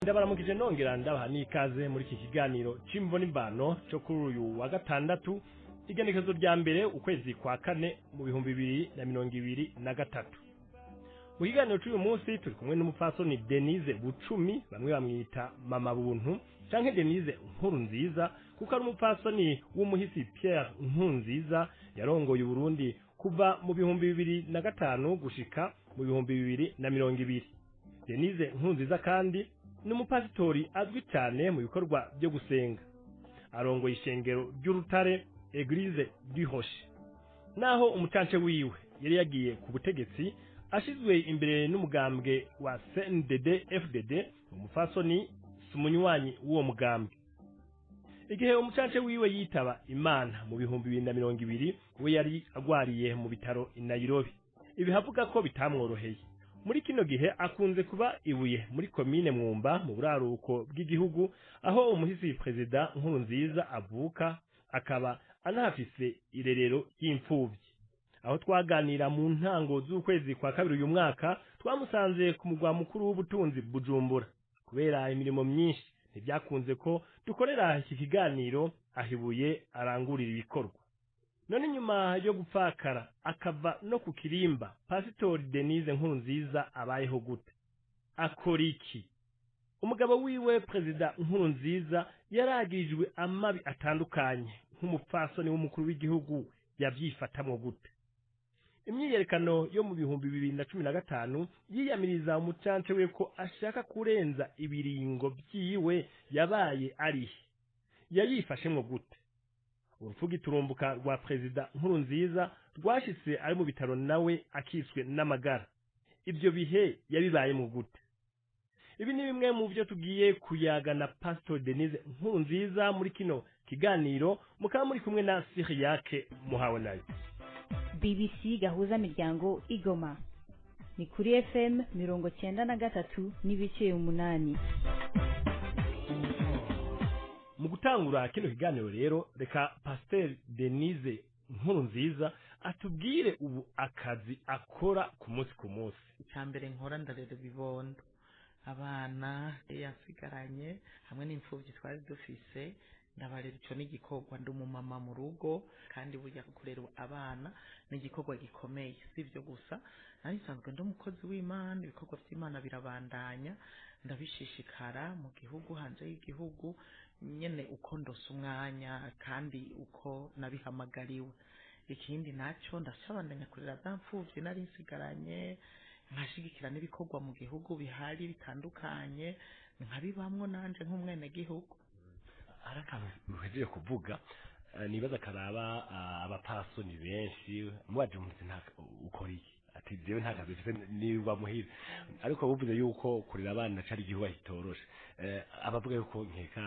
Ndabaramukije, nongera ndabaha n'ikaze muri iki kiganiro c'Imvo n'Imvano cyo kuri uyu wa gatandatu, igenekerezo rya 1 ukwezi kwa 4 mu 2023. Mu kiganiro c'uyu munsi turi kumwe n'umupfasoni Denise Bucumi, bamwe bamwita Mama Buntu canke Denise Nkuru Nziza, kuko ari umupfasoni w'umuhisi Pierre Nkurunziza yarongoye Uburundi kuva mu 2005 gushika mu 2020. Denise Nkurunziza kandi ni umupasitori azwi cyane mu bikorwa byo gusenga, arongoye ishengero ry'Urutare, Église du Rocher. Naho umucanche wiwe yari yagiye ku butegetsi ashizwe imbere n'umugambwe wa CNDD FDD, umupfasoni si umunywanyi w'uwo mugambwe. Igihe umucanche wiwe yitaba Imana mu 2020, we yari agwariye mu bitaro i Nairobi. Ibi havuga ko bitamworoheye. Muri kino gihe akunze kuba ibuye muri komine Mwumba mu buraruko bw'igihugu, aho umuhisi perezida Nkurunziza avuka, akaba anahafise irerero ry'imfuvyi. Aho twaganira mu ntango z'ukwezi kwa 2 uyu mwaka, twamusanze ku mugwa mukuru w'ubutunzi Bujumbura. Kubera imirimo myinshi ntibyakunze ko dukorera iki kiganiro ahibuye arangurira ibikorwa. None nyuma yo gupfakara akava no ku kirimba, Pasitori Denise Nkurunziza abayeho gute? Akora iki? Umugabo wiwe perezida Nkurunziza yaragirijwe amabi atandukanye, nk'umupfasoni w'umukuru w'igihugu yavyifatamwo gute? Imyiyerekano yo mu 2015 yiyamiriza umucance we ko ashaka kurenza ibiringo vyiwe yabaye arihe, yayifashemwo gute? Urupfu giturumbuka rwa perezida Nkurunziza rwashitse ari mu bitaro nawe akiswe n'amagara, ibyo bihe yabibayemo gute? Ibi ni bimwe mu byo tugiye kuyaga na Pastor Denise Nkurunziza muri kino kiganiro, mukaba muri kumwe na Siriyake Muhawe nayo. BBC Gahuza Miryango Igoma ni kuri FM 93.8. Mu gutangura kino kiganiro rero, reka Pasteur Denise Nkurunziza atubwire ubu akazi akora ku munsi ku munsi. Icya mbere nkora, ndarera ibibondo, abana yasigaranye hamwe n'imfubyi twari dufise, ndabarera. Ico ni igikorwa, ndi umumama mu rugo, kandi burya kurera abana ni igikorwa gikomeye. Si ibyo gusa, nari nsanzwe ndi umukozi w'Imana, ibikorwa vy'Imana birabandanya, ndabishishikara mu gihugu, hanze y'igihugu, nyene uko ndose umwanya kandi uko nabihamagariwe. Ikindi nacyo, ndacabandanya kurera za mfuvyi nari nsigaranye, nkashigikira n'ibikorwa mu gihugu bihari bitandukanye, nkabibamwo nanje nk'umwenegihugu. Hari akantu uhejeje kuvuga nibaza karaba abapasoni benshi. Mubaje umuntu nta ukora iki, ati jewe nta kazi mfise niba muhira. Ariko buvuze yuko kurera abana cari igihuha kitoroshe. Abavuga yuko nkeka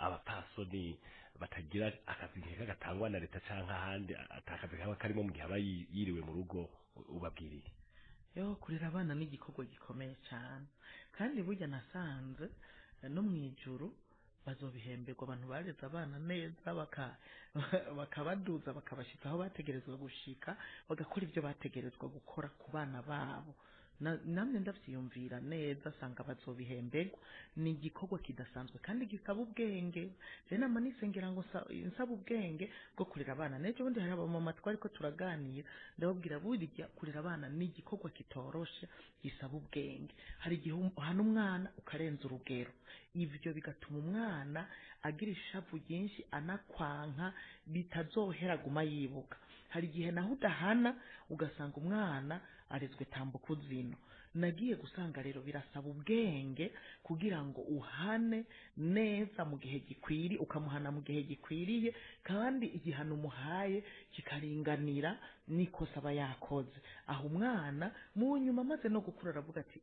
abapasoni batagira akazi nkeka gatangwa na leta canke ahandi, atakazi kaba karimo mu gihe aba yiriwe mu rugo, ubabwiriye? Yo, kurera abana ni igikorwa gikomeye cyane, kandi burya nasanze no mu ijuru bazobihemberwa abantu bareze abana neza, bakabaduza, bakabashitsa aho bategerezwa gushika, bagakora ibyo bategerezwa gukora ku bana babo. Namwe ndavyiyumvira neza, sanga bazobihemberwa. Ni igikorwa kidasanzwe kandi gisaba ubwenge. Je nama nisengera ngo nsaba ubwenge bwo kurera abana. N'ejo bundi hari abamama twariko turaganira, ndababwira burya kurera abana ni igikorwa kitoroshe, gisaba ubwenge. Hari igihe uhana umwana ukarenza urugero, ivyo bigatuma umwana agira ishavu ryinshi, anakwanka bitazohera, aguma yibuka. Hari igihe naho udahana, ugasanga umwana arezwe tambuka zino. Nagiye gusanga rero birasaba ubwenge kugira ngo uhane neza mu gihe gikwiriye, ukamuhana mu gihe gikwiriye, kandi igihano umuhaye kikaringanira n'ikosa aba yakoze. Aho umwana mu nyuma amaze no gukura aravuga ati: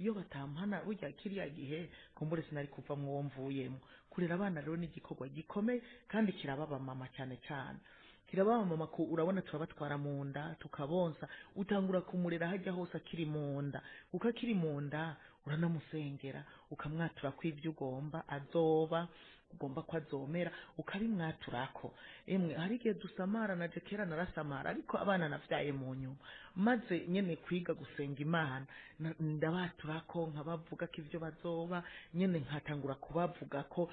"Iyo batampana burya kiriya gihe, kumbure sinari kuva mu wo mvuyemo." Kurera abana rero ni igikorwa gikomeye kandi kirababa mama cyane cyane, kirababa mama ku urabona turabatwara mu nda, tukabonsa. Utangura kumurera hajya hose akiri mu nda, kuko akiri mu nda uranamusengera, ukamwatura ko ibyo ugomba azoba, ugomba ko azomera, ukabimwaturako. Emwe, hari igihe dusamara, na je kera narasamara, ariko abana navyaye mu nyuma. Maze nyene kwiga gusenga Imana, ndabaturako nkabavuga ko ivyo bazoba nyene, nkatangura kubavuga ko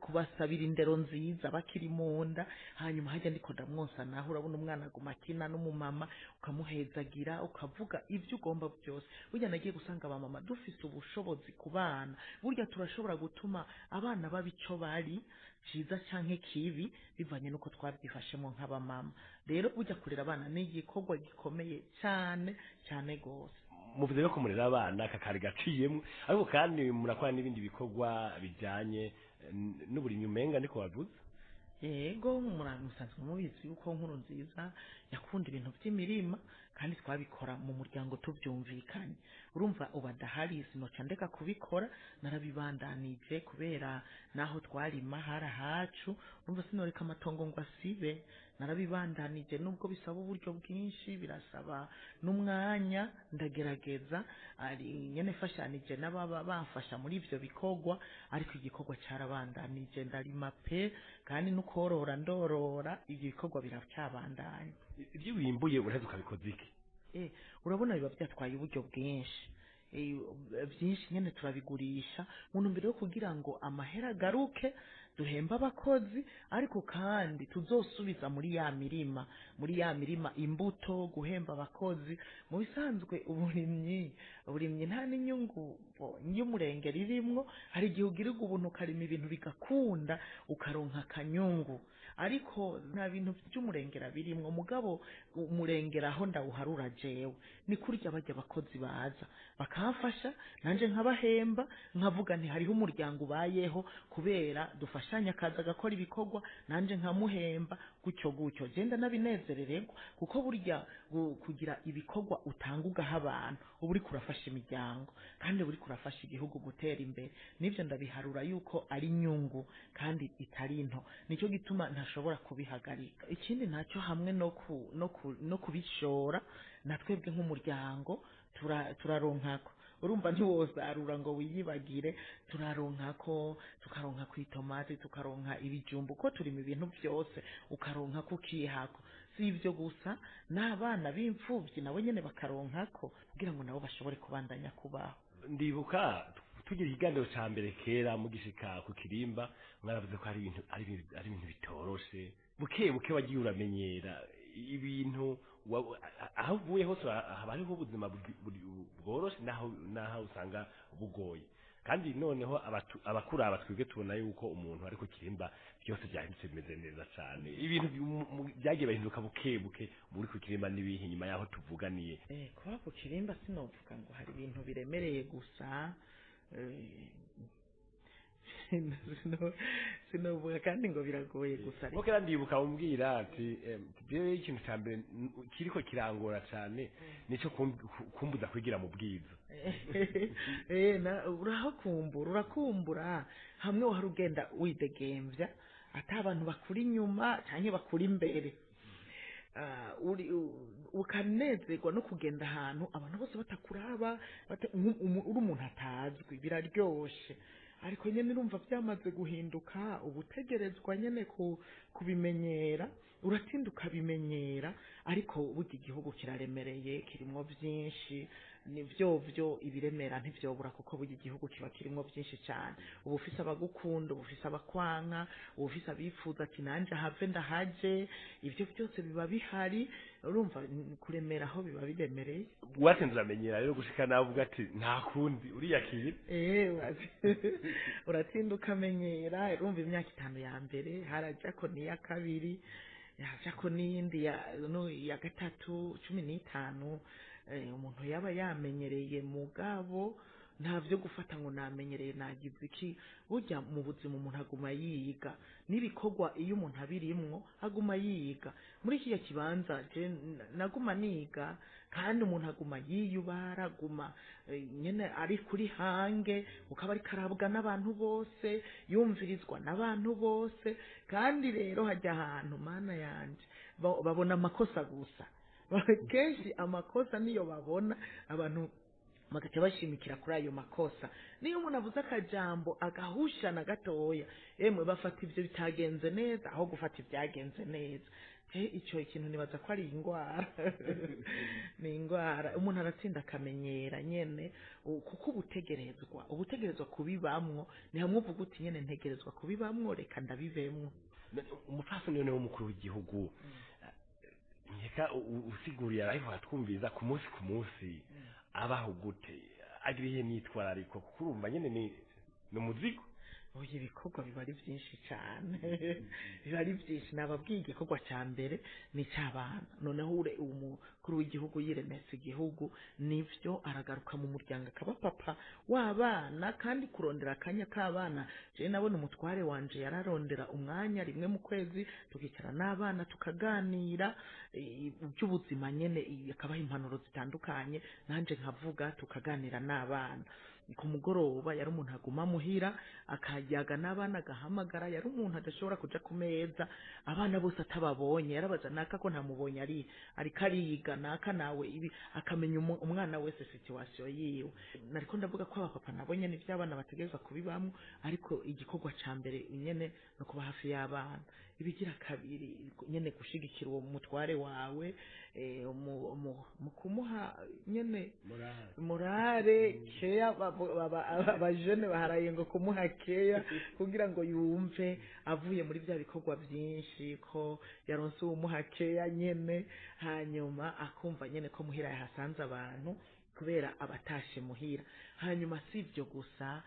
kubasabira indero nziza bakiri mu nda. Hanyuma hajya ndiko ndamwonsa, naho urabona umwana aguma akina n'umumama, ukamuhezagira, ukavuga ibyo ugomba byose. Burya nagiye gusanga abamama dufise ubushobozi ku bana. Burya turashobora gutuma abana baba ico bari, ciza canke kibi, bivanye n'uko twabyifashemo nk'abamama. Rero burya kurera abana ni igikorwa gikomeye cyane cyane gose. Muvuze ko kumurera abana kakari gaciyemwo, ariko kandi murakora n'ibindi bikorwa bijanye n'uburimyi, umenga niko wavuze. Yego, musanzwe mubizi yuko Nkuru Nziza yakunda ibintu by'imirima, kandi twabikora mu muryango tubyumvikanye. Urumva ubu adahari, sinoca ndeka kubikora, narabibandanije kubera naho twarima hari ahacu. Urumva sinoreka amatongo ngo asibe. Narabibandanije nubwo bisaba uburyo bwinshi, birasaba n'umwanya. Ndagerageza, ari nyene fashanije n'ababa bamfasha muri ivyo bikorwa, ariko igikorwa carabandanije. Ndarima pe, kandi n'ukorora ndorora, ibyo bikorwa biracyabandanya. Ibyo wimbuye uraheza ukabikoza iki? Urabona biba byatwaye uburyo bwinshi, byinshi nyene turabigurisha mu ntumbero yo kugira ngo amahera agaruke, duhembe abakozi, ariko kandi tuzosubiza muri ya mirima imbuto, guhemba abakozi. Mu bisanzwe uburimyi nta n'inyungu y'umurenge ririmwo. Hari igihe ugirirwa ubuntu ukarima ibintu bigakunda, ukaronka akanyungu, ariko nta bintu by'umurengera birimwo. Mugabo umurengera aho ndawuharura jewe ni kurya bajya abakozi baza bakamfasha, nanje nkabahemba, nkavuga nti hariho umuryango ubayeho kubera dufashanya, akaza agakora ibikorwa nanje nkamuhemba, gutyo gutyo. Genda nabinezerererwa, kuko burya kugira ibikorwa utanga ugaha abantu, uba uriko urafasha imiryango kandi uba uriko urafasha igihugu gutera imbere. Nivyo ndabiharura yuko ari inyungu kandi itari nto, nicyo gituma ntashobora kubihagarika. Ikindi nacyo, hamwe no kubishora, na twebwe nk'umuryango turaronkako. Urumva ntiwosarura ngo wiyibagire. Turaronkako, tukaronka ku itomati, tukaronka ibijumbu, ko turima ibintu byose, ukaronka kukihako. Si ibyo gusa, n'abana b'imfubyi nabo nyene bakaronkako kugira ngo nabo bashobore kubandanya kubaho. Ndibuka tugira ikiganiro ca mbere kera mugishika ku kirimba, mwaravuze ko ari ibintu bitoroshe. Buke buke wagiye uramenyera ibintu, aho uvuye hose haba hariho ubuzima bworoshe, naho usanga bugoye. Kandi noneho abakuraba twebwe tubona yuko umuntu ari ku kirimba byose byahindutse, bimeze neza cane. Ibintu byagiye bahinduka buke buke muri ku kirimba n'ibihe nyuma yaho tuvuganiye? Kuba ku kirimba sinovuga ngo hari ibintu biremereye gusa, sinovuga kandi ngo biragoye gusa. Kuko kera ndibuka umbwira ati jewe ikintu ca mbere kiriko kirangora cane nico kumbuza kwigira mu bwiza. Urahakumbura, urakumbura hamwe wahora ugenda widegemvya, ata abantu bakuri inyuma canke bakuri imbere. Ukanezerwa no kugenda ahantu abantu bose batakuraba, uri umuntu atazwi, biraryoshe. Ariko nyene urumva byamaze guhinduka, uba utegerezwa nyene kubimenyera, uratinda ukabimenyera. Ariko burya igihugu kiraremereye, kirimwo vyinshi. Ni vyo ibiremera ntivyobura, kuko burya igihugu kiba kirimwo vyinshi cyane. Uba ufise abagukunda, uba ufise abakwanka, uba ufise abifuza ati nanje ahave ndahaje. Ivyo byose biba bihari. Urumva kuremera aho biba biremereye. Watinze uramenyera rero, gushika nawe uvuga ati nta kundi, uriyakira. Uratinda ukamenyera. Urumva imyaka 5 ya mbere harajako n'iya kabiri, harajako n'iyindi ya, no, ya gatatu, 15, umuntu yaba yamenyereye. Mugabo nta vyo gufata ngo namenyereye, nagize iki. Burya mu buzima umuntu aguma yiga, n'ibikorwa iyo umuntu abirimwo aguma yiga. Muri kiriya kibanza je naguma niga, kandi umuntu aguma yiyubara, aguma nyene ari kuri hange, ukaba ariko arabwa n'abantu bose, yumvirizwa n'abantu bose. Kandi rero hajya ahantu, Mana yanje, babona amakosa gusa. Kenshi amakosa niyo babona abantu. Bagaca bashimikira kuri ayo makosa. Niyo umuntu avuze akajambo agahushana gatoya, emwe bafata ivyo bitagenze neza aho gufata ibyagenze neza. Ico ikintu nibaza ko ari ingwara, ni ingwara. Umuntu aratsinda akamenyera nyene, kuko ubutegerezwa kubibamwo. Ni hamwe uvuga uti nyene ntegerezwa kubibamwo, reka ndabibemwo. Umupfasoni niwe mukuru w'igihugu, nkeka usiguriye ariko atwumviza ku munsi ku munsi abaho gute, agira iyihe myitwarariko, kuko urumva nyene ni umuzigo. Oya, ibikorwa biba ari byinshi cyane, biba ari byinshi. Nababwiye, igikorwa cya mbere ni icy'abana. Noneho ure umukuru w'igihugu yiremesa igihugu, nivyo aragaruka mu muryango akaba papa w'abana, kandi kurondera akanya k'abana. Jewe nabona umutware wanje yararondera umwanya rimwe mu kwezi, tukicara n'abana tukaganira iby'ubuzima nyene, akabaha impanuro zitandukanye, nanje nkavuga, tukaganira n'abana. Ku mugoroba yari umuntu aguma muhira akayaga n'abana, agahamagara. Yari umuntu adashobora kuja ku meza abana bose atababonye. Yarabaza naka ko ntamubonye, ari ariko ariga, naka nawe ibi, akamenya umwana wese situation yiwe. Nariko ndavuga ko abapapa nabo nyene ivy'abana bategerezwa kubibamwo, ariko igikorwa ca mbere nyene no kuba hafi y'abana. Ibigira kabiri nyene gushigikira uwo mutware wawe, mu kumuha nyene morale, keya. Abajene baharaye ngo kumuha keya kugira ngo yumve avuye muri bya bikorwa byinshi ko yaronse uwumuha keya nyene, hanyuma akumva nyene ko muhira yahasanze abantu kubera abatashe muhira. Hanyuma si ibyo gusa,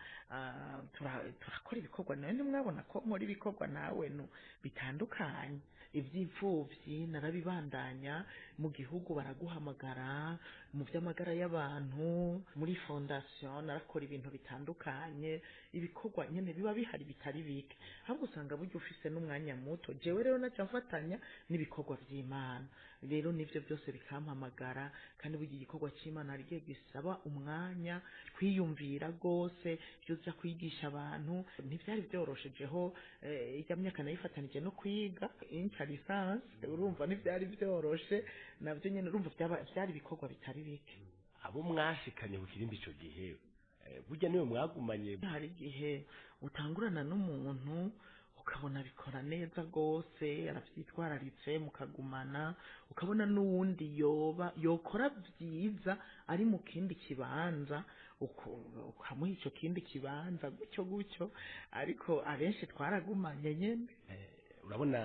turakora ibikorwa. Nawe ntimwabona ko nkora ibikorwa nawe no bitandukanye, iby'imfubyi narabibandanya mu gihugu, baraguhamagara mu by'amagara y'abantu, muri fondation narakora ibintu bitandukanye. Ibikorwa nyene biba bihari bitari bike, ahubwo usanga burya ufise n'umwanya muto. Jewe rero naca mfatanya n'ibikorwa vy'Imana, rero nivyo byose bikampamagara. Kandi burya igikorwa c'Imana hari igihe gisaba umwanya, kwiyumvira rwose ibyo uza kwigisha abantu. Ntivyari vyoroshejeho, irya myaka nayifatanije no kwiga inca licence, urumva ntivyari vyoroshe navyo nyene. Urumva vyari ibikorwa bitari bike. Abo mwashikanye ku kirimbi ico gihe, burya niwe mwagumanye? Hari igihe utangurana n'umuntu ukabona abikora neza rwose, aravyitwararitse, mukagumana, ukabona n'uwundi yoba yokora vyiza ari mu kindi kibanza, ukamuha ico kindi kibanza, gutyo gutyo. Ariko abenshi twaragumanye nyene. Urabona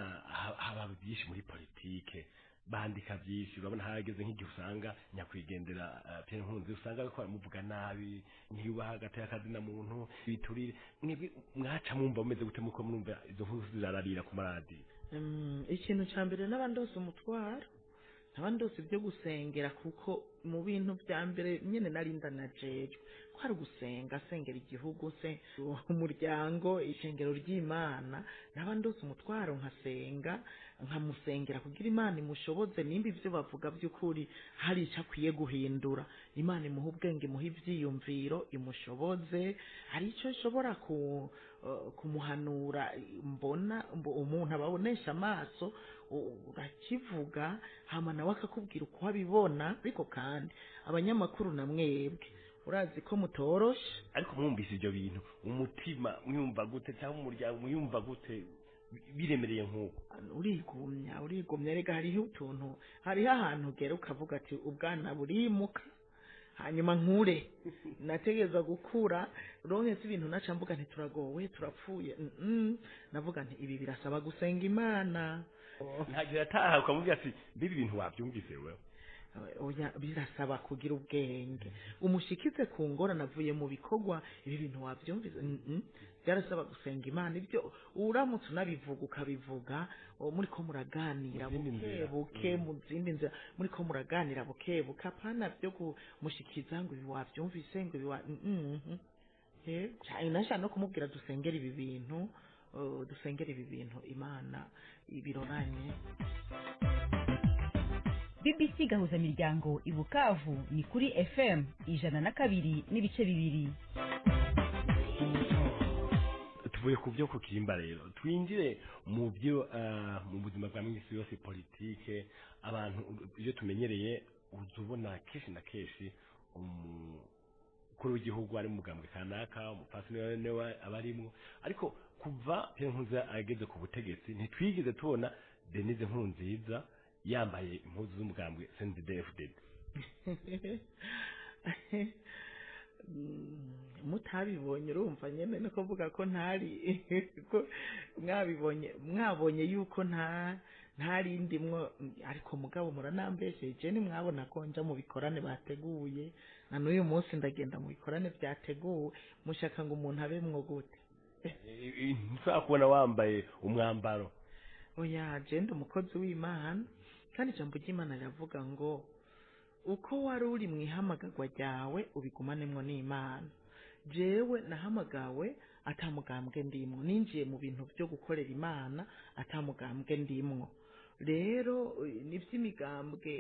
haba byinshi muri politike, bandika byinshi. Urabona hageze nk'igihe usanga nyakwigendera Pierre Nkurunziza, usanga ariko baramuvuga nabi, ntiyubaha hagati y'akazina muntu, biturire. Mwebwe mwaca mwumva mumeze gute muko mwumva izo nkuru zirararira ku maradiyo? Ikintu ca mbere n'abandose umutwaro, n'abandose ibyo gusengera, kuko mu bintu vya mbere nyene nari ndanajejwe ko ari ugusenga, asengera igihugu se, umuryango, ishengero ry'Imana. N'abandose umutwaro nkasenga, nkamusengera kugira Imana imushoboze, nimba ivyo bavuga by'ukuri hari ico akwiye guhindura, Imana imuhe ubwenge, imuhe ivyiyumviro, imushoboze. Hari ico nshobora kumuhanura mbona umuntu ababonesha amaso, urakivuga, hama nawe akakubwira uko abibona. Ariko kandi abanyamakuru na mwebwe urazi ko mutoroshe. Ariko mwumvise ibyo bintu, umutima mwumva gute, cyangwa umuryango mwumva gute biremereye nk'uko? Urigumya, urigumya. Rega hariho utuntu, hariho ahantu ugera ukavuga ati ubwana burimuka, hanyuma nkure, nategereza gukura ronke. Si ibintu naca mvuga nti turagowe, turapfuye. Navuga nti ibi birasaba gusenga Imana. Ntagira ataha ukamubwira ati mbibi bintu wabyumvise wewe? Oya, birasaba kugira ubwenge, umushikize ku ngorane avuye mu bikorwa. Ibi bintu wabyumvise? Byarasaba gusenga Imana. Ibyo uramutse unabivuga, ukabivuga muri ko muraganira Mu zindi buke nzira. buke, mu zindi nzira, muri ko muraganira buke buke, apana byo kumushikiza ngo ibi wabyumvise, ngo ibi wa. Yego, nashaka no kumubwira dusengere ibi bintu, dusengere ibi bintu, Imana ibiroranye. BBC Gahuzamiryango i Bukavu ni kuri FM 102.2. Tuvuye ku byo kukirimba rero twinjire mu byo mu buzima bwa minsi yose, politike. Abantu ibyo tumenyereye, uza ubona kenshi na kenshi Umukuru w'igihugu ari mu mugambwe kanaka, umupfasoni niwe aba arimwo. Ariko kuva Pierre Nkurunziza ageze ku butegetsi, ntitwigeze tubona Denise Nkurunziza yambaye impuzu z'umugambwe CNDD-FDD. Mutabibonye, urumva nyene no kuvuga ko ntari ko mwabibonye, mwabonye yuko ntari ndimwo. Ariko mugabo muranambesheje, nimwabona ko nja mu bikorane bateguye, na n'uyu munsi ndagenda mu bikorane vyateguwe. Mushaka ngo umuntu abemwo gute? Ntushobora kubona wambaye umwambaro. Oya, je ndi umukozi w'Imana, kandi ijambo ry'Imana riravuga ngo uko wari uri mu ihamagarwa ryawe ubigumanemwo n'Imana. Jewe nahamagawe atamugambwe ndimwo, ninjiye mu bintu byo gukorera Imana atamugambwe ndimwo. Rero n'ivy'imigambwe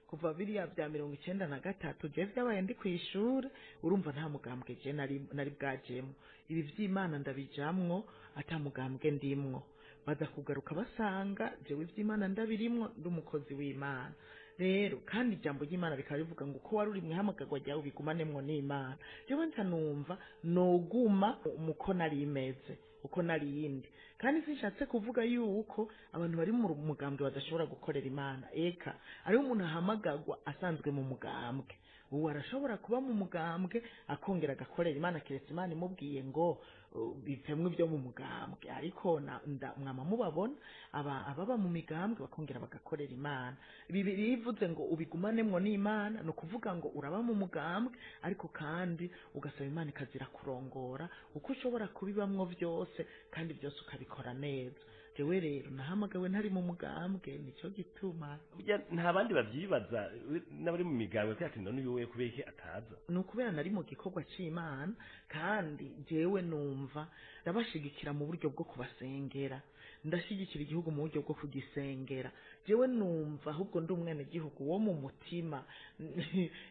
kuva biriya vya 93, je vyabaye ndi kw'ishure, urumva nta mugambwe je nari bwajemwo. Ibi vy'Imana ndabijamwo atamugambwe ndimwo, baza kugaruka basanga jewe ivy'Imana ndabirimwo, ndi umukozi w'Imana. Rero kandi ijambo ry'Imana rikaba rivuga ngo uko wari uri mu ihamagarwa ryawe ubigumanemwo n'Imana. Jewe nca numva noguma muko nari imeze uko nari yindi. Kandi sinshatse kuvuga yuko abantu bari mu mugambwe badashobora gukorera Imana. Eka ariho umuntu ahamagarwa asanzwe mu mugambwe, ubu arashobora kuba mu mugambwe akongera agakorera Imana, keretse Imana imubwiye ngo bivemwo ibyo mu mugambwe. Ariko mwama mubabona ababa mu migambwe bakongera bagakorera Imana. Bibiliya ivuze ngo ubigumanemwo n'Imana, ni ukuvuga ngo uraba mu mugambwe ariko kandi ugasaba Imana ikazira kurongora uko ushobora kubibamwo vyose, kandi byose ukabikora neza. Jewe rero nahamagawe ntari mu mugambwe, nico gituma. Burya nta bandi babyibaza n'abari mu migambwe ko ati none uyu we kubera iki ataza? Ni ukubera nari mu gikorwa c'Imana, kandi jewe numva ndabashigikira mu buryo bwo kubasengera, ndashyigikira igihugu mu buryo bwo kugisengera. Jewe numva ahubwo ndi umwenegihugu wo mu mutima,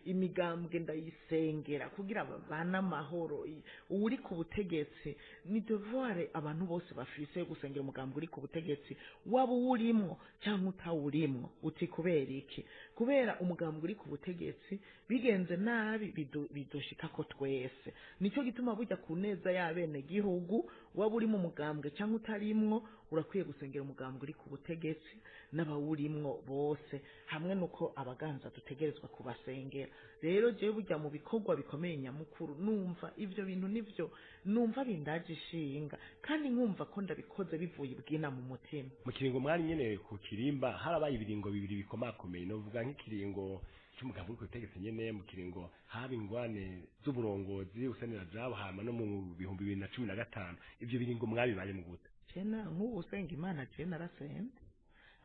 imigambwe ndayisengera kugira babane amahoro. Uwuri ku butegetsi ni devoir abantu bose bafise yo gusengera umugambwe uri ku butegetsi, waba uwurimwo cyangwa utawurimwo. Uti kubera iki? Kubera umugambwe uri ku butegetsi bigenze nabi bidushikako twese. Nicyo gituma burya ku neza y'abenegihugu, waba uri mu mugambwe cyangwa utarimwo, urakwiye gusengera umugambwe uri ku butegetsi n'abawurimwo bose, hamwe nuko abaganza dutegerezwa kubasengera. Rero jewe burya mu bikorwa bikomeye nyamukuru numva ivyo bintu nivyo numva bindaje ishinga, kandi nkumva ko ndabikoze bivuye ibwina mu mutima. Mu kiringo mwari nyene ku kirimba harabaye ibiringo bibiri bikomakomeye, novuga nk'ikiringo c'umugambwe uri ku butegetsi nyene, mu kiringo haba ingwane z'uburongozi usenera jabo, hama no mu 2015. Ivyo biringo mwabibaye mu gute? Jena nk'ubu usenga Imana, je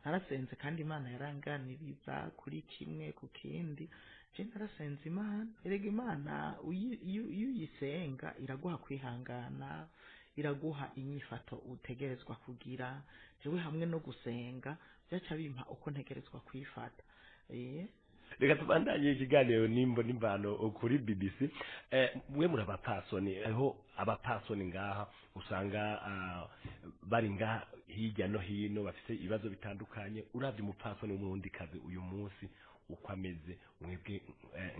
narasenze kandi Imana yaranganiriza kuri kimwe ku kindi. Je narasenze Imana. Erega Imana iyo uyisenga iraguha kwihangana, iraguha inyifato utegerezwa kugira. Jewe hamwe no gusenga byaca bimpa uko ntegerezwa kwifata. Reka tubandanye ikiganiro nimbo n'imvano kuri BBC. Mwe muri abapasoni, hariho abapasoni ngaha usanga bari ngaha hirya no hino bafite ibibazo bitandukanye. Uravye umupasoni w'umurundikazi uyu munsi uko ameze, mwebwe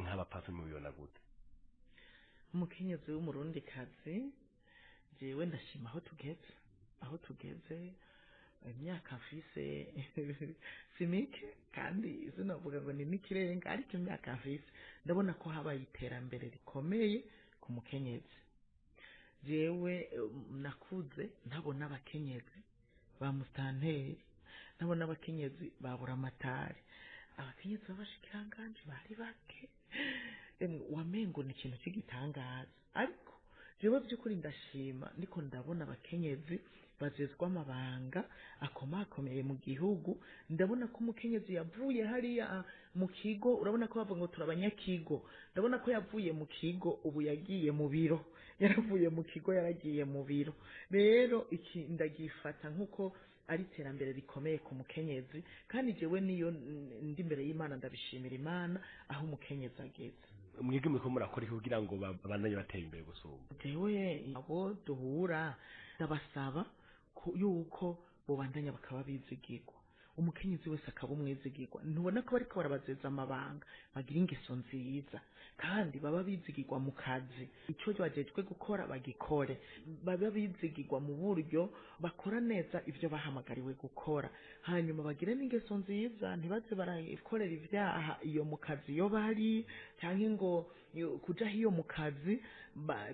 nk'abapasoni mubibona gute? Umukenyezi w'umurundikazi, jewe ndashima aho tugeze, aho tugeze imyaka mfise si mike, kandi sinavuga ngo ni n'ikirenga, ariko imyaka mfise ndabona ko habaye iterambere rikomeye ku mukenyezi. Jewe nakuze ntabona abakenyezi ba musitanteri, ntabona abakenyezi ba buramatari, abakenyezi b'abashikiranganji bari bake. Wamengo ni ikintu cy'igitangaza. Ariko jewe by'ukuri ndashima, ndiko ndabona abakenyezi bazezwa amabanga akomakomeye mu gihugu. Ndabona ko umukenyezi yavuye hariya mu kigo, urabona ko bavuga ngo turabanyakigo, ndabona ko yavuye mu kigo ubu yagiye mu biro, yaravuye mu kigo yaragiye mu biro. Rero iki ndagifata nk'uko ari iterambere rikomeye ku mukenyezi, kandi jewe niyo ndi imbere y'Imana ndabishimira Imana aho umukenyezi ageze. Mwebwe muriko murakora iki kugira ngo babandanye batera imbere gusumba? Jewe abo duhura ndabasaba yuko bobandanya bakaba bizigirwa. Umukenyezi wese akaba umwizigirwa. Ntubona ko bariko barabazeza amabanga, bagira ingeso nziza kandi baba bizigirwa mu kazi, icyo bajejwe gukora bagikore, baba bizigirwa mu buryo bakora neza ibyo bahamagariwe gukora, hanyuma bagire n'ingeso nziza, ntibaze barakorera ibyaha iyo mu kazi iyo bari, cyangwa ngo kuja hiyo mu kazi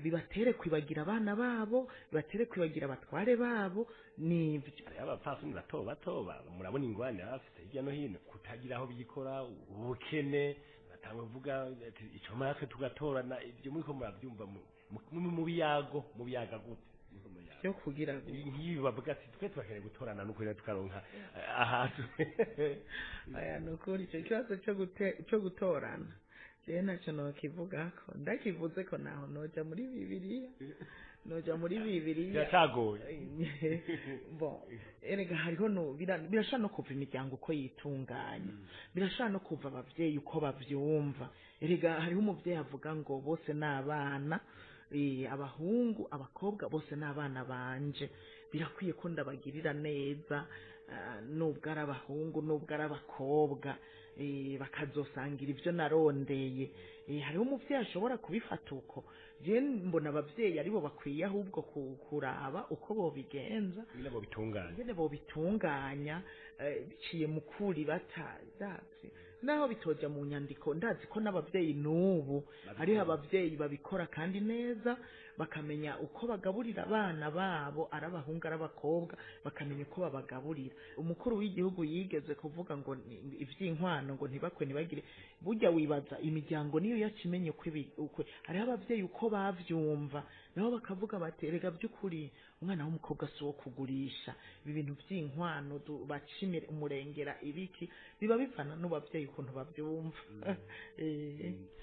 bibatere kwibagira abana babo, bibatere kwibagira abatware babo. Nibyo. Hariho abapfasoni bato bato murabona ingwane baba bafite hirya no hino, kutagira aho bikora, ubukene, batangwa kuvuga ati ico natwe tugatorana. Ibyo muriko murabyumva mu biyago, mu biyaga gute? Muriko murayaga. Byo kugira ngo Nk'ibi bavuga ati twe turakeneye gutorana n'ukuri tukaronka ahantu. Aya, ni ukuri icyo kibazo cyo gutorana jewe ntacyo nokivugako. Ndakivuze ko naho noja muri Bibiliya, noja muri Bibiliya. Biracagoye. Bon, erega hariho no birashobora no kuva imiryango uko yitunganya, birashobora no kuva abavyeyi uko bavyumva. Erega hariho umuvyeyi avuga ngo bose ni abana, abahungu, abakobwa, bose ni abana banje, birakwiye ko ndabagirira neza, nubwo ari abahungu nubwo ari abakobwa, bakazosangira ibyo narondeye. Hariho umuvyeyi ashobora kubifata uko. Je mbona abavyeyi aribo bakwiye ahubwo kuraba uko bobigenza, nyine bo bitunganye, ingene bobitunganya, biciye mu kuri batazi naho bitoja mu nyandiko. Ndazi ko n'abavyeyi n'ubu hariho abavyeyi babikora kandi neza, bakamenya uko bagaburira abana babo, ari abahungu ari abakobwa, bakamenya uko babagaburira. Umukuru w'igihugu yigeze kuvuga ngo ivy'inkwano ngo ntibakwe ntibagire. Burya wibaza imiryango niyo yacimenye uko uko hariho abavyeyi uko bavyumva, nabo bakavuga bati erega by'ukuri umwana w'umukobwa si uwo kugurisha, ibi bintu by'inkwano baca umurengera ibiki, biba bivana n'abavyeyi ukuntu bavyumva.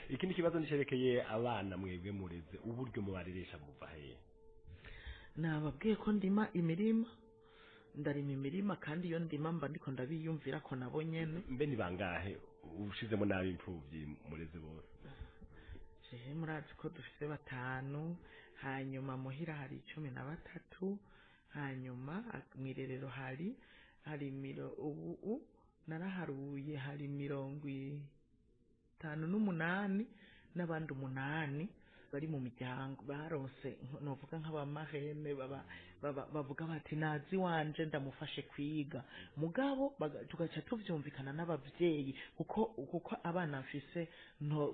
Ikindi kibazo nicerekeye abana mwebwe mureze, uburyo mubareresha buva hehe? Nababwiye ko ndima imirima, ndarima imirima, kandi iyo ndima mba ndiko ndabiyumvira ko nabo nyene. Mbe ni bangahe ushizemo nabi imfuvyi mureze bose? Jewe murazi ko dufise batanu, hanyuma muhira hari 13, hanyuma mw'irerero hari ubu naraharuye hari 58 n'abandi 8 bari mu miryango baronse, novuga nk'abamarene bavuga bati nazi wanje ndamufashe kwiga, mugabo tugaca tuvyumvikana n'abavyeyi, kuko abana mfise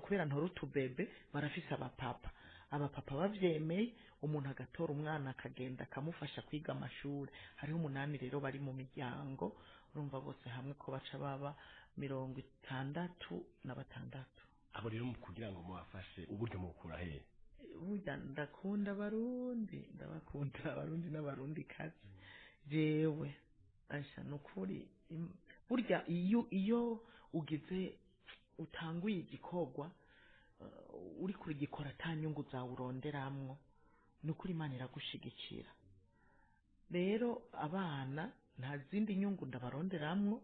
kubera ntora utubebe barafise abapapa, abapapa bavyemeye umuntu agatora umwana akagenda akamufasha kwiga amashuri. Hariho 8 rero bari mu miryango, urumva bose hamwe ko baca baba 66. Abo rero kugira ngo mubafashe uburyo mubukura hehe? Burya ndakunda Abarundi, ndabakunda Abarundi n'Abarundi kazi. Jewe asha nukuri, burya iyo ugize utanguye igikorwa, uri kurigikora ata nyungu zawe uronderamwo, nukuri Imana iragushigikira. Rero abana nta zindi nyungu ndabaronderamwo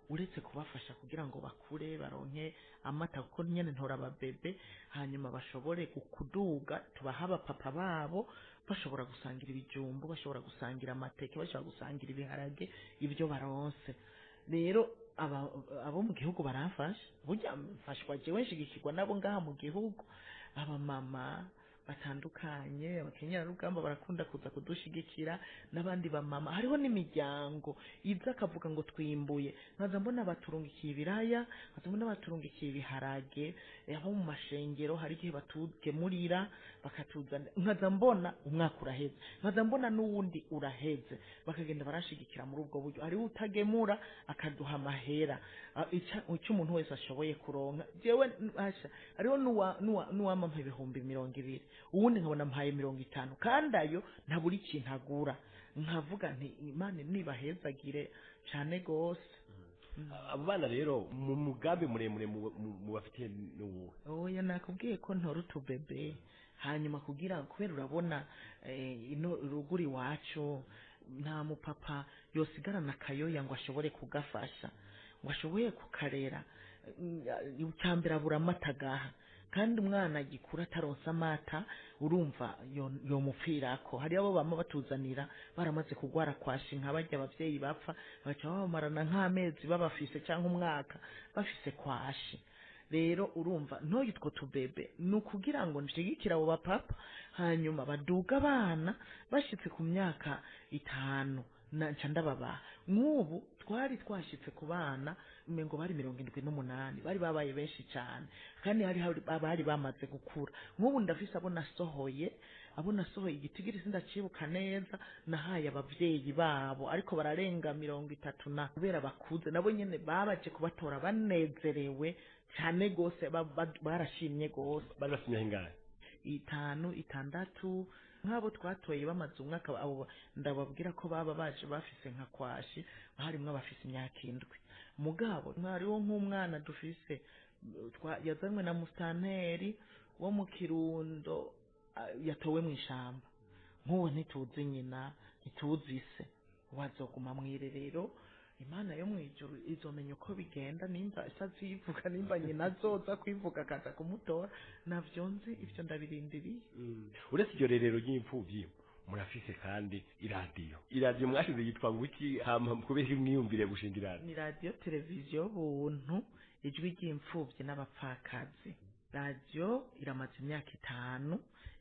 uretse kubafasha kugira ngo bakure baronke amata, kuko nyene ntora ababebe, hanyuma bashobore kuduga, tubaha abapapa babo, bashobora gusangira ibijumbu, bashobora gusangira amateke, bashobora gusangira ibiharage, ibyo baronse. Rero abo mu gihugu baramfasha, burya mfashwa jewe nshigikirwa nabo ngaha mu gihugu, abamama batandukanye, abakenyerarugamba barakunda kuza kudushigikira, n'abandi bamama. Hariho n'imiryango iza akavuga ngo twimbuye, nkaza mbona baturungikiye ibiraya, nkaza mbona baturungikiye ibiharage, abo mu mashengero hari igihe batugemurira bakatuzana, nkaza mbona umwaka uraheze, nkaza mbona n'uwundi uraheze, bakagenda barashigikira muri ubwo buryo. Hariho utagemura akaduha amahera, icyo umuntu wese ashoboye kuronka. Jewe asha hariho n'uwampa 20,000, uwundi nkabona mpaye 50, kandi ayo ntabura ikintu agura, nkavuga nti Imana nibahezagire cane gose. Abo bana rero mu mugambi muremure mubafitiye n'uwuhe? Oya, nakubwiye ko ntora utubebe, hanyuma kugira kubera urabona, ino ruguru iwacu nta mupapa yosigarana akayoya ngo ashobore kugafasha, ngo ashoboye kukarera. Icyambere abura amata agaha, Kandi umwana agikura ataronse amata, urumva yomupfirako. Hari abo bama batuzanira baramaze kugwara kwashi, nka barya abavyeyi bapfa bagaca babamarana nk'amezi babafise cyangwa umwaka bafise kwashi. Rero urumva ntoye utwo tubebe ni ukugira ngo nshigikire abo bapapa, hanyuma baduga abana bashitse ku myaka 5 nca ndababaha. Nk'ubu twari twashitse ku bana umengo bari 78, bari babaye benshi cyane, kandi hari abari bamaze gukura. Nk'ubu ndafise abo nasohoye igitigiri sindacibuka neza, nahaye abavyeyi babo, ariko bararenga 30 na kubera bakuze nabo nyene babaje kubatora banezerewe cyane gose, barashimye gose. Bari bafite imyaka ingahe? 5, 6. Nk'abo twatoye bamaze umwaka, abo ndababwira ko baba baje bafise nka kwashi, harimwo abafise imyaka 7. Mugabo hariho nk'umwana dufise yazanywe na musitanteri wo mu Kirundo, yatowe mu ishamba. Nk'uwo ntituzi nyina, ntituzi se, wazoguma mw'irerero. Imana yo mw'ijuru izomenya uko bigenda, nimba isazivuga, nimba nyina azoza kwivuga akaza kumutora, navyo nzi, ivyo ndabirindiriye. Uretse iryo rerero ry'imfuvyi, murafise kandi iradiyo mwashize yitwa ngo iki? Hama kubera mwiyumvire gushinga iradiyo? Ni Radiyo Televiziyo Buntu, Ijwi ry'Imfuvyi n'Abapfakazi. Radiyo iramaze imyaka 5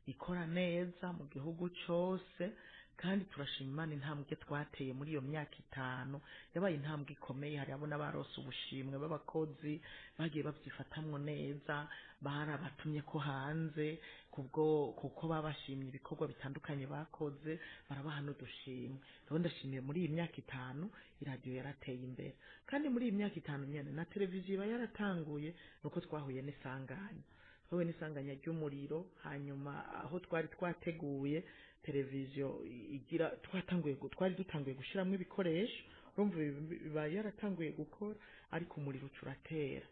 ikora neza mu gihugu cose, kandi turashima Imana intambwe twateye muri iyo myaka 5, yabaye intambwe ikomeye. Hari abo n'abarose ubushimwe b'abakozi bagiye babyifatamwo neza, barabatumye ko hanze kubwo kuko babashimye ibikorwa bitandukanye bakoze, barabaha n'udushimwe. Rero ndashimiye, muri iyi myaka 5 iradiyo yarateye imbere, kandi muri iyi myaka 5 nyene na televiziyo iba yaratanguye. Nuko twahuye n'isanganya ry'umuriro, hanyuma aho twari twateguye televiziyo igira twatanguye twari dutanguye gushiramwo ibikoresho, urumva biba yaratanguye gukora, ariko umuriro uca uratera.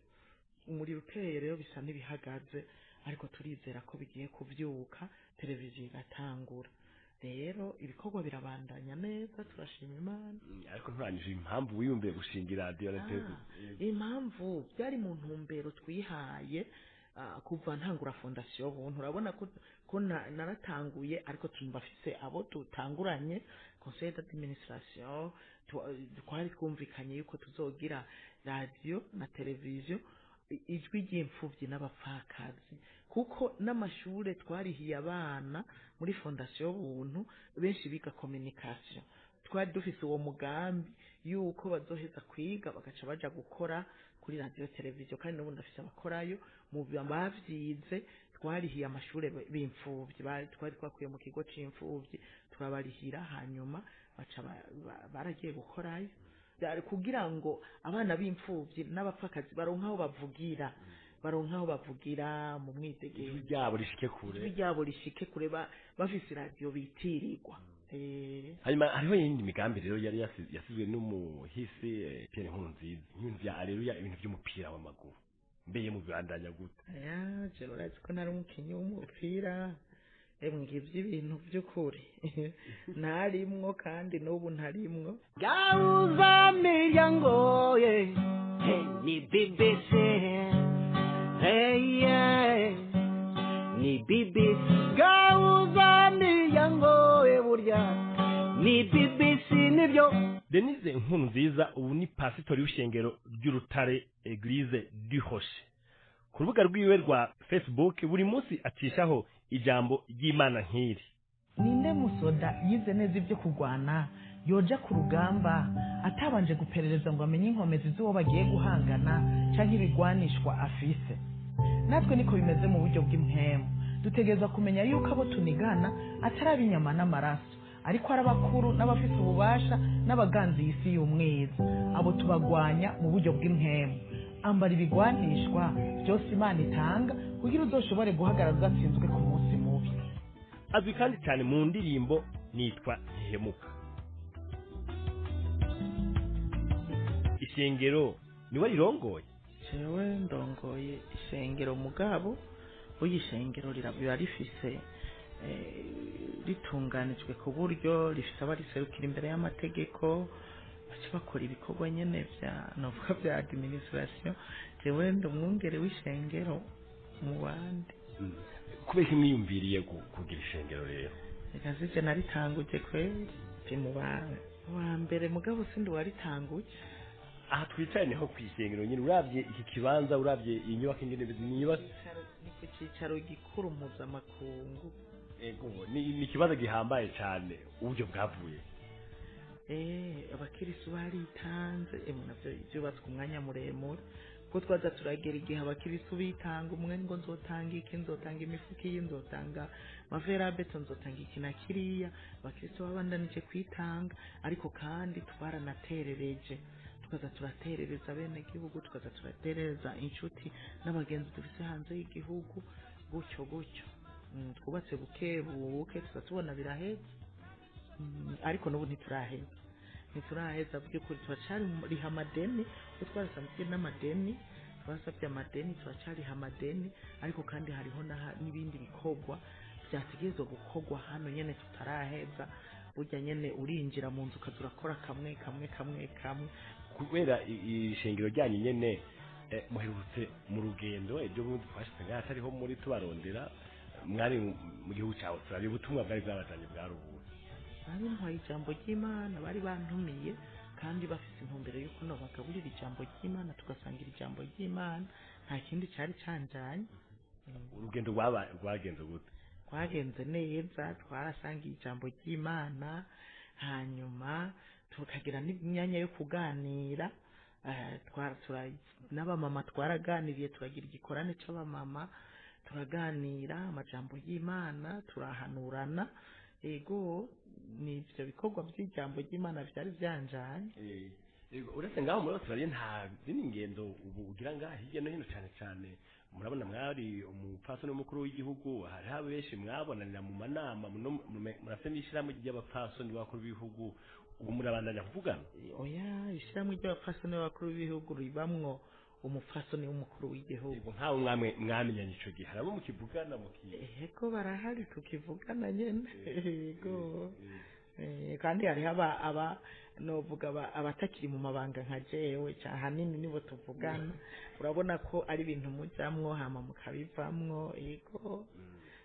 Umuriro uteye rero bisa n'ibihagaze, ariko turizera ko bigiye kuvyuka, televiziyo igatangura. Rero ibikorwa birabandanya neza, turashima Imana. Ariko nturangije impamvu wiyumviye gushinga iradiyo na televiziyo. Impamvu byari mu ntumbero twihaye kuva ntangura Fondation Buntu. Urabona ko naratanguye, ariko tumbafise abo tutanguranye conseil d'administration, twari twumvikanye yuko tuzogira radio na televiziyo Ijwi ry'Imfuvyi n'Abapfakazi, kuko n'amashure twarihiye abana muri Fondation Buntu benshi biga communication. Twari dufise uwo mugambi yuko bazoheza kwiga bagaca baja gukora kuri radio televiziyo, kandi n'ubu ndafise abakorayo mu bavyize twarihiye amashure b'imfuvyi, twari twakuye mu kigo c'imfuvyi, turabarihira, hanyuma baca baragiye gukorayo. Byari kugira ngo abana b'imfuvyi n'abapfakazi baronke aho bavugira, baronke aho bavugira mu mwidegemvyo, ijwi ryabo rishike kure, ijwi ryabo rishike kure, bafise iradiyo bitirirwa. Hanyuma hariho iyindi migambi rero yari yasizwe n'umuhisi Pierre Nkurunziza, ibintu vya Aleluya, ibintu vy'umupira w'amaguru, mbeye mu bibandanya gute? Aya je urazi ko nari umukinyi w'umupira. Emwe, ngivyo ibintu vy'ukuri ntarimwo, kandi n'ubu ntarimwo. Gauza miryango ye, hey, ni BBC, hey, yeah. Ni BBC Gauza miryango ye, burya ni BBC nibyo. Denise Nkurunziza ubu ni pasitori w'ishengero ry'Urutare, Eglise du Rocher. Ku rubuga rwiwe rwa Facebook buri munsi acishaho ijambo ry'Imana nk'iri: Ninde musoda yize neza ibyo kurwana yoja ku rugamba atabanje guperereza ngo amenye inkomezi z'uwo bagiye guhangana canke ibigwanishwa afise? Natwe niko bimeze mu buryo bw'impwemu. Dutegereza kumenya yuko abo tunigana atari ab'inyama n'amaraso, ariko ari abakuru n'abafise ububasha n'abaganzi isi y'umwiza. Abo tubagwanya mu buryo bw'impwemu. Ambara ibigwanishwa byose Imana itanga kugira uzoshobore guhagarara udatsinzwe ku munsi mubi. Azwi kandi cyane mu ndirimbo Nitwa Ntihemuka. Ishengero niwe rirongoye? Jewe ndongoye ishengero, mugabo burya ishengero riba rifise ritunganijwe ku buryo rifise abariserukira imbere y'amategeko, baca bakora ibikorwa nyene vya novuga vya administration. Jewe ndi umwungere w'ishengero. mu bandi. Kubera mwiyumviriye kugira ishengero rero? Reka sije naritanguje kweri, ndi mu bantu wa mbere, mugabo sindi waritanguje. Aha twicaye niho ku ishengero nyine. Uravye iki kibanza, uravye iyi nyubako ingene imeze, ni inyubako Ni ku cicaro gikuru mpuzamakungu. Ego, ni ikibanza gihambaye cane. Uburyo bwavuye? Abakirisu baritanze, emwe navyo vyubatswe umwanya muremure, kuko twaza turagera igihe abakirisu bitanga, umwe ngo nzotanga iki, nzotanga imifuka iyi, nzotanga amaferabeto, nzotanga iki na kiriya. Abakirisu babandanije kwitanga, ariko kandi twaranaterereje, tukaza turaterereza bene gihugu, tukaza turaterereza inshuti n'abagenzi dufise hanze y'igihugu, gutyo gutyo. Twubatse buke buke, tuza tubona biraheze. Ariko n'ubu ntituraheza by'ukuri, turacariha amadeni, kuko twarasanzwe n'amadeni, twasabye amadeni, turacariha amadeni, ariko kandi hariho n'ibindi bikorwa byategerezwa gukorwa hano nyene tutaraheza. Burya nyene urinjira mu nzu ukaza urakora kamwe kamwe kamwe kamwe. Kubera ishengero ryanyu nyene, muherutse mu rugendo ejo bundi, twashitse ngaha atariho muri tubarondera, mwari mu gihugu ca Australia. Ubutumwa bwari bwabajanye bwarubuye? Bari ntwaye ijambo ry'Imana, bari bantumiye kandi bafise intumbero y'uko no bagaburira ijambo ry'Imana, tugasangira ijambo ry'Imana, nta kindi cari canjanye. Urugendo rwagenze gute? Twagenze neza, twarasangiye ijambo ry'Imana, hanyuma tukagira n'imyanya yo kuganira. N'abamama twaraganiriye, turagira igikorane c'abamama, turaganira amajambo y'Imana, turahanurana. Ego, ni ivyo bikorwa vy'ijambo ry'Imana vyari vyanjanye. Yego, uretse ngaho muri Australia, nta zindi ngendo ubu ugira ngaha hirya no hino? Cane cane murabona mwari umupfasoni w'umukuru w'igihugu, hariho benshi mwabonanira mu manama, murafite n'ishirahamwe ry'abapfasoni b'abakuru b'ibihugu. Ubu murabandanya kuvugana? Oya, ishirahamwe ry'abapfasoni b'abakuru b'ibihugu ribamwo umupfasoni w'umukuru w'igihugu. Yego, nkawe mwamwe mwamenyanye ico gihe, harabo mukivugana muki? Ego, barahari tukivugana nyene, ego. Kandi hariho aba novuga abatakiri mu mabanga nka jewe, ahanini nibo tuvugana. Urabona ko ari ibintu mujamwo hama mukabivamwo, ego.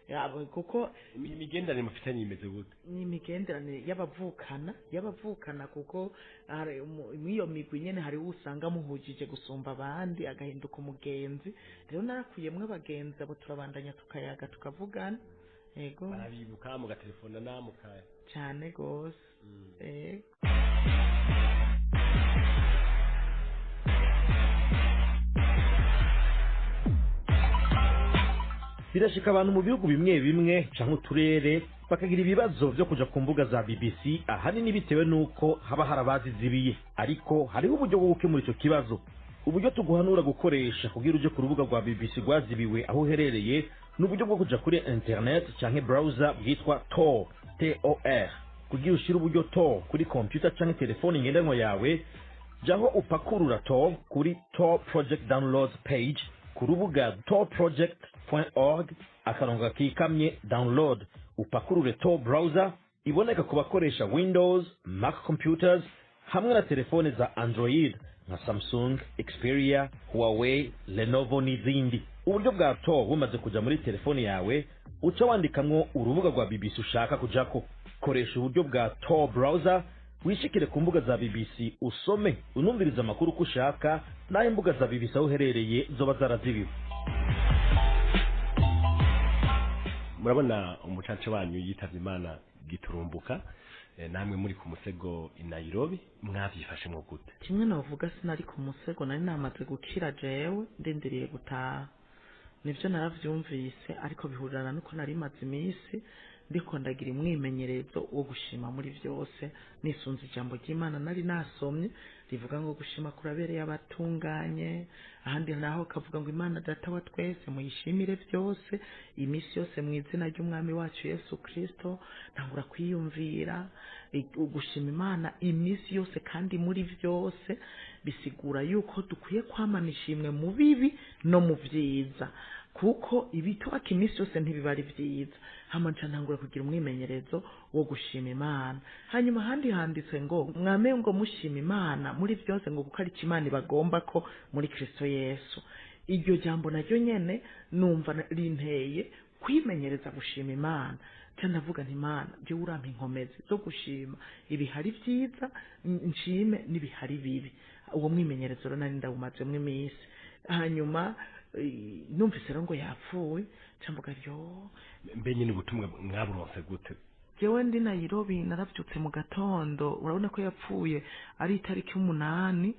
Yabo, kuko Imigenderanire mufitanye imeze gute? Ni imigenderanire y'abavukana, kuko hari mw'iyo migwi nyene hariho usanga muhujije gusumba abandi, agahinduka umugenzi. Rero narakuyemwo abagenzi, abo turabandanya tukayaga, tukavugana, ego. Barabibuka, mugatelefonana, muka Cane gose, ego. Birashika abantu mu bihugu bimwe bimwe canke uturere bakagira ibibazo vyo kuja ku mbuga za BBC, ahanini bitewe n'uko haba hari abazizibiye. Ariko hariho uburyo bwo gukemura ico kibazo. Uburyo tuguhanura gukoresha kugira uje ku rubuga rwa BBC rwazibiwe aho uherereye ni uburyo bwo kuja kuri internet canke browser bwitwa Tor, Tor. Kugira ushire uburyo Tor kuri computer canke telefone ngendanwa yawe, jaho upakurura Tor kuri Tor Project Downloads page ku rubuga torproject.org akarongo gakikamye download, upakurure Tor Browser iboneka ku bakoresha Windows, Mac computers hamwe na telefone za Android nka Samsung, Xperia, Huawei, Lenovo n'izindi. Uburyo bwa Tor bumaze kuja muri telefone yawe, uca wandikamwo urubuga rwa BBC ushaka kujako. Koresha uburyo bwa Tor Browser wishikire ku mbuga za BBC, usome unumvirize amakuru uko ushaka, n'aho imbuga za BBC aho uherereye zoba zarazibiwe. Murabona umucaca wanyu yitavye Imana giturumbuka, namwe muri ku musego i Nairobi, mwavyifashemwo gute? Kimwe navuga, sinari ku musego, nari namaze gukira jewe, ndindiriye gutaha. Nivyo naravyumvise, ariko bihurirana nuko nari maze iminsi ndiko ndagira umwimenyerezo wo gushima muri vyose, nisunze ijambo ry'Imana nari nasomye rivuga ngo gushima kurabereye abatunganye. Ahandi naho kavuga ngo Imana Data wa twese muyishimire vyose iminsi yose mu izina ry'Umwami wacu Yesu Kristo. Ntangura kwiyumvira gushima Imana iminsi yose kandi muri vyose, bisigura yuko dukwiye kwamana ishimwe mu bibi no mu vyiza, kuko ibitubaka iminsi yose ntibiba ari vyiza. Hama nca ntangura kugira umwimenyerezo wo gushima Imana. Hanyuma ahandi handitse ngo mwame ngo mushima Imana muri vyose, ngo kuko ari ico Imana ibagomba ko muri Kristo Yesu. Iryo jambo naryo nyene numva rinteye kwimenyereza gushima Imana. Ca ndavuga nti: Imana, jewe urampa inkomezi zo gushima ibihari vyiza, nshime n'ibihari bibi. Uwo mwimenyerezo rero nari ndawumazemwo iminsi. Hanyuma numvise rero ngo yapfuye, ca mvuga ryo. Mbe nyine ubutumwa mwaburonse gute? Jewe ndi Nairobi, naravyutse mu gatondo. Urabona ko yapfuye ari itariki 8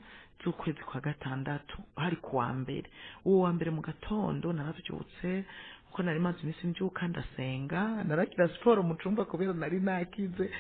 z'ukwezi kwa gatandatu, hari kuwa mbere. Uwo wa mbere mu gatondo naravyutse, kuko nari maze iminsi mbyuka ndasenga, naragira siporo mu cumba kubera nari nakize.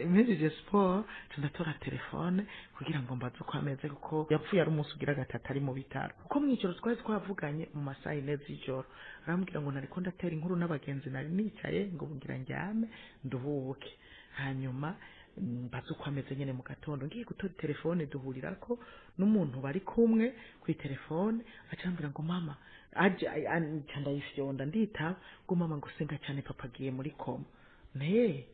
Mpejeje siporo, nca ndatora telefone kugira ngo mbaze uko ameze, kuko yapfuye ari umunsi ugira gatatu ari mu bitaro. Kuko mw'ijoro twari twavuganye mu masaha 4 z'ijoro, arambwira ngo nariko ndatera inkuru n'abagenzi, nari nicaye ngo ngira ndyame nduhuke, hanyuma mbaze uko ameze nyene mu gatondo. Ngiye gutora telefone, duhurirako n'umuntu bari kumwe kuri telefone, acambwira ngo mama aje. Nca ndayifyonda, nditaba, ngo mama, ngo senga cyane, papa agiye muri coma. Ne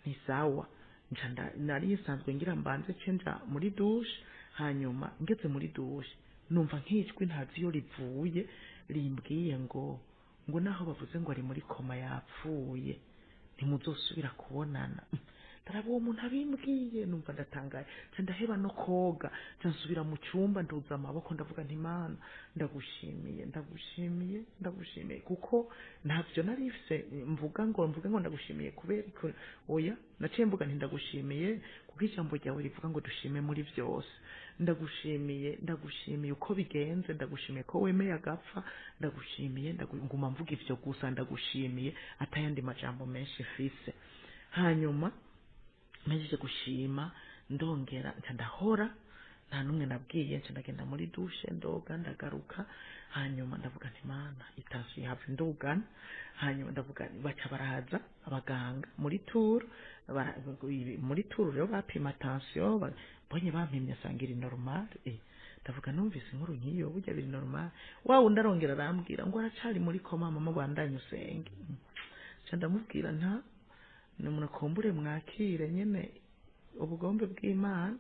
ni sawa. Nca nari nsanzwe ngira mbanze ce nja muri douche. Hanyuma ngeze muri douche, numva nk'ijwi ntazi iyo rivuye rimbwiye ngo naho bavuze ngo ari muri coma, yapfuye, ntimuzosubira kubonana. Ndaraba uwo muntu abimbwiye, numva ndatangaye, nca ndaheba no koga, nca nsubira mu cyumba, nduza amaboko, ndavuga nti: Imana, ndagushimiye, ndagushimiye, ndagushimiye, kuko ntavyo nari mfise mvuga ngo ndagushimiye kubera oya, naciye mvuga nti ndagushimiye kuko ijambo ryawe rivuga ngo dushime muri byose. Ndagushimiye, ndagushimiye uko bigenze, ndagushimiye ko wemeye agapfa, ndagushimiye. Nguma mvuga ivyo gusa, ndagushimiye, atayandi majambo menshi mfise. Hanyuma mpejeje gushima, ndongera nca ndahora, nta n'umwe nabwiye, nca ndagenda muri douche, ndoga, ndagaruka. Hanyuma ndavuga nti: Mana, itasu yava ndugana. Hanyuma ndavuga, baca baraza abaganga muri tour. Muri tour rero bapima tension, mbonye bampimye asanga iri normal. Ndavuga numvise inkuru nk'iyo, burya biri normal. Wa wundi arongera arambwira ngo aracari muri coma, mama, bandanye usenge. Nca ndamubwira nta nimukumbure mwakire nyene ubugombe bw'Imana,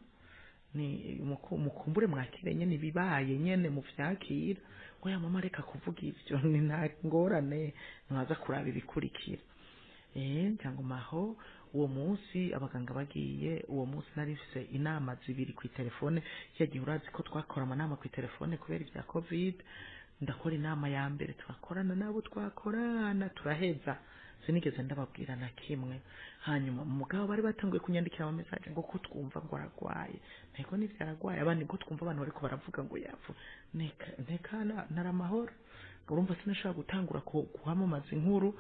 ni mukumbure mwakire nyene ibibaye nyene muvyakira. Ngo ya mama, reka kuvuga ivyo, ni nta ngorane, ntibaza kuraba ibikurikira. Cyangwa maho uwo munsi abaganga bagiye, uwo munsi nari mfise inama zibiri ku telefone. Gihe urazi ko twakora amanama ku telefone kubera ibya Covid. Ndakora inama ya mbere, turakorana nabo, twakorana turaheza, sinigeze ndababwira na kimwe. Hanyuma mugabo bari batanguye kunyandikira ama message ngo ko twumva ngo aragwaye, ntego nivyo aragwaye, abandi ngo twumva abantu bariko baravuga ngo yapfu. Nteka naramahoro. Urumva sinashobora gutangura kuhamamaza inkuru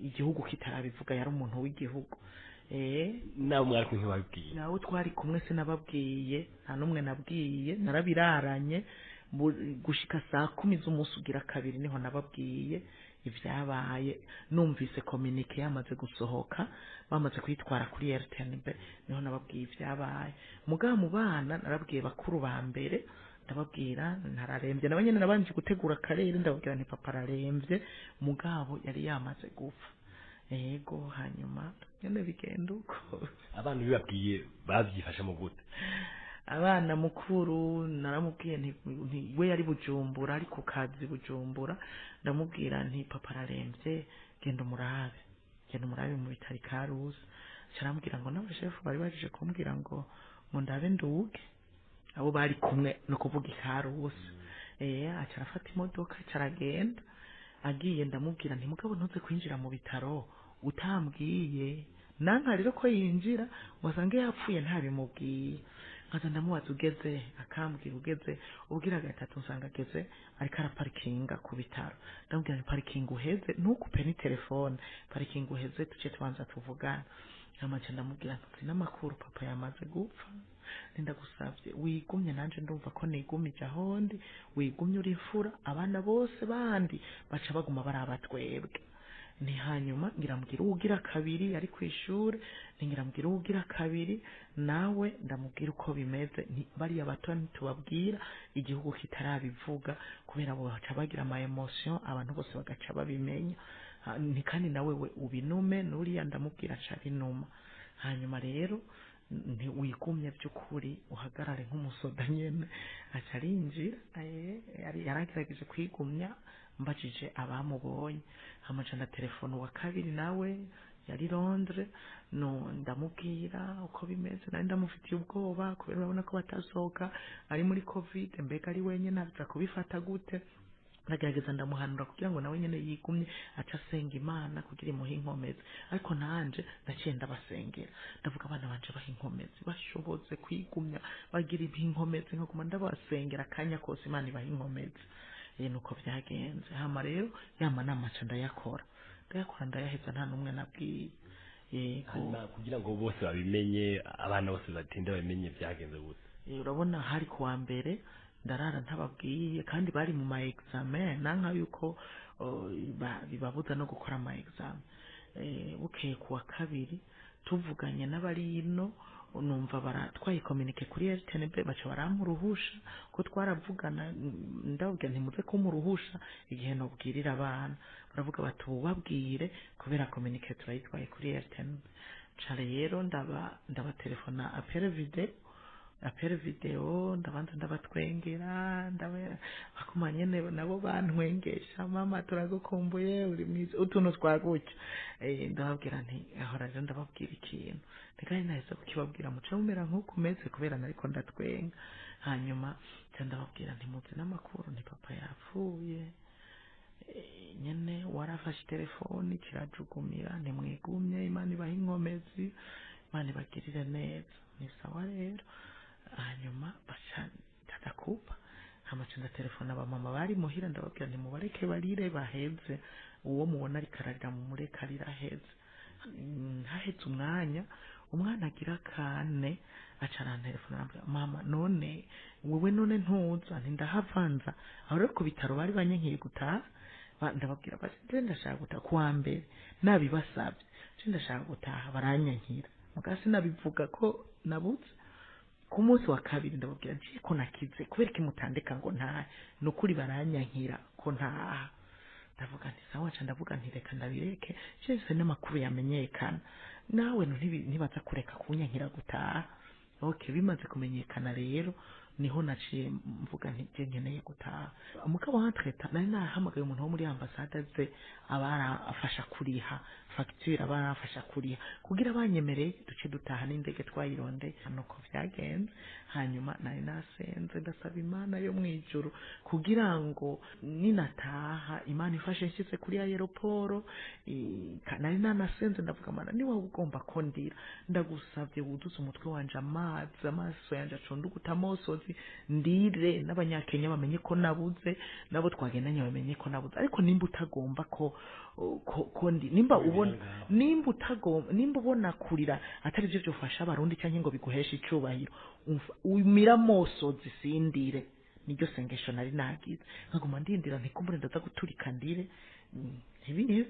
igihugu kitarabivuga. Yari umuntu w'igihugu. Nawe mwari kumwe ntibabibwiye? Nawe twari kumwe sinababwiye, nta n'umwe nabwiye, narabiraranye gushika saa 10 z'umunsi ugira kabiri niho nababwiye ivyabaye. Numvise communiqué yamaze gusohoka, bamaze kwitwara kuri RTNB, niho nababwiye ivyabaye. Mugabo mu bana narabwiye bakuru ba mbere, ndababwira ntararembye, nabo nyene nabanje gutegura akarere, ndababwira nti papa ararembye, mugabo yari yamaze gupfa. Ego, hanyuma nyene bigenda uko. Abana bibabwiye bavyifashemo gute? Abana, mukuru naramubwiye nti, we yari Bujumbura, ari ku kazi Bujumbura, ndamubwira nti papa ararembye, genda umurabe, genda umurabe mu bitaro i Karusi. Arambwira ngo n'abashefu bari baje kumbwira ngo ndabe nduge, abo bari kumwe no kuvuga i Karusi. Aca arafata imodoka, aca aragenda. Agiye ndamubwira nti mugabo ntuze kwinjira mu bitaro utambwiye. Nanka rero ko yinjira ngo asange yapfuye ntabimubwiye. Nkaza ndamubaza ugeze, akambwira ugeze. Ubwira gatatu nsanga ageze, ariko araparikinga ku bitaro. Ndamubwira nti parikinga uheze, ntukupe ni telefone, parikinga uheze tuce tubanza tuvugana. Namace ndamubwira nti n'amakuru papa yamaze gupfa, ndagusabye wigumye, nanje ndumva ko nigumije ahondi, wigumye uri imfura, abana bose bandi baca baguma baraba twebwe. Ni hanyuma ngira mbwira uwugira kabiri ari ku ishuri, ngira mbwira uwugira kabiri nawe, ndamubwira uko bimeze. Bariya bato ntitubabwira igihugu kitarabivuga, kubera bo baca bagira ama émotion, abantu bose bagaca babimenya. Ni kandi nawe we ubinume nuriya, ndamubwira aca binuma. Hanyuma rero Ntiwigumye by'ukuri, uhagarare nk'umusoda nyene. Aca arinjira, yaragerageje kwigumya. Mbajije abamubonye, hamaca na telefone uwa kabiri nawe yari Londres, no ndamubwira uko bimeze. Nari ndamufitiye ubwoba kubera urabona ko batasohoka, ari muri COVID, mbega ari wenyine aza kubifata gute? Ndagerageza ndamuhanura kugira ngo nawe nyene yigumye, aca asenga Imana kugira imuhe inkomezi. Ariko nanje naciye ndabasengera, ndavuga abana banje baha inkomezi, bashoboze kwigumya, bagira inkomezi, nkaguma ndabasengera akanya kose, Imana ibaha inkomezi. Nuko vyagenze. Hama rero yama nama nca ndayakora, ndayakora, ndayaheza, nta n'umwe nabwiye. Yego. Hanyuma kugira ngo bose babimenye, abana bose batinde babimenye, byagenze gute? Urabona hari kuwa mbere, ndarara ntababwiye, kandi bari mu ma examen, nanka yuko bibabuza no gukora ama examen. Bukeye kuwa kabiri tuvuganye n'abari ino, numva baratwaye communiqué kuri RTNB, baca barampa uruhusha ko twaravugana. Ndababwira nti muze kumpa uruhusha igihe nobwirira abana. Baravuga bati ubabwire kubera communiqué turayitwaye kuri RTNB. Ca rero ndabatelefona appel vidéo, appel vidéo, ndabanza ndabatwengera, bakuma nyene nabo bantwengesha: "Mama, turagukumbuye, uri mwiza", utuntu twagutya. Ndababwira nti ahora rero ndababwira ikintu, ntigari nahise kukibabwira muce mumera nk'uko umeze, kubera nariko ndatwenga. Hanyuma nca ndababwira nti muzi n'amakuru, nti papa yapfuye. Nyene warafashe telefoni kirajugumira, ntimwigumye, Imana ibahe inkomezi, Imana ibagirire neza. Ni sawa rero. Hanyuma baca ndadakupa, hamaca ndatelefona abamama bari muhira, ndababwira ntimubareke barire baheze, uwo mubona ariko ararira mumureke arira aheze. Haheze umwanya, umwana agira kane aca arantelefona, arambwira: "Mama, none wewe none ntuza?" Nti ndahavanza. Aho rero ku bitaro bari banyankiye gutaha. Ndababwira bati nje ndashaka gutaha kuwa mbere, nabibasabye, nje ndashaka gutaha, baranyankira. Muga sinabivuga ko nabuze. Ku munsi wa kabiri ndababwira nje ko nakize, kubera ko mutandeka ngo ntahe? Nukuri baranyankira ko ntaha. Ndavuga nti sawa, nca ndavuga nti reka ndabireke, cyese n'amakuru yamenyekana nawe ntibaza kureka kunyankira gutaha. Okay, bimaze kumenyekana rero niho naciye mvuga nti je nkeneye gutaha. Mugabo entre-temps nari nahamagaye umuntu wo muri ambasade ze aba arafasha kuriha facture, aba arafasha kuriha kugira banyemereye duce dutaha n'indege twayironde. Nuko vyagenze. Hanyuma nari nasenze, ndasaba Imana yo mw'ijuru kugira ngo ninataha Imana ifashe nshitse kuri aéroport. Nari nanasenze, ndavuga: "Mana, niba ugomba ko ndira, ndagusabye wuzuze umutwe wanje amazi, amaso yanje acunduguta amosozi, ndire, n'abanyakenya bamenye ko nabuze, nabo twagendanye bamenye ko nabuze. Ariko nimba utagomba ko ndi, nimba ubona, nimba utagomba, nimba ubona kurira atari byo byofasha abarundi cyangwa ngo biguheshe icubahiro, umira amosozi sindire." Niryo sengesho nari nagize. Nkaguma ndindira ntikumbure ndaza guturika ndire. Ntibize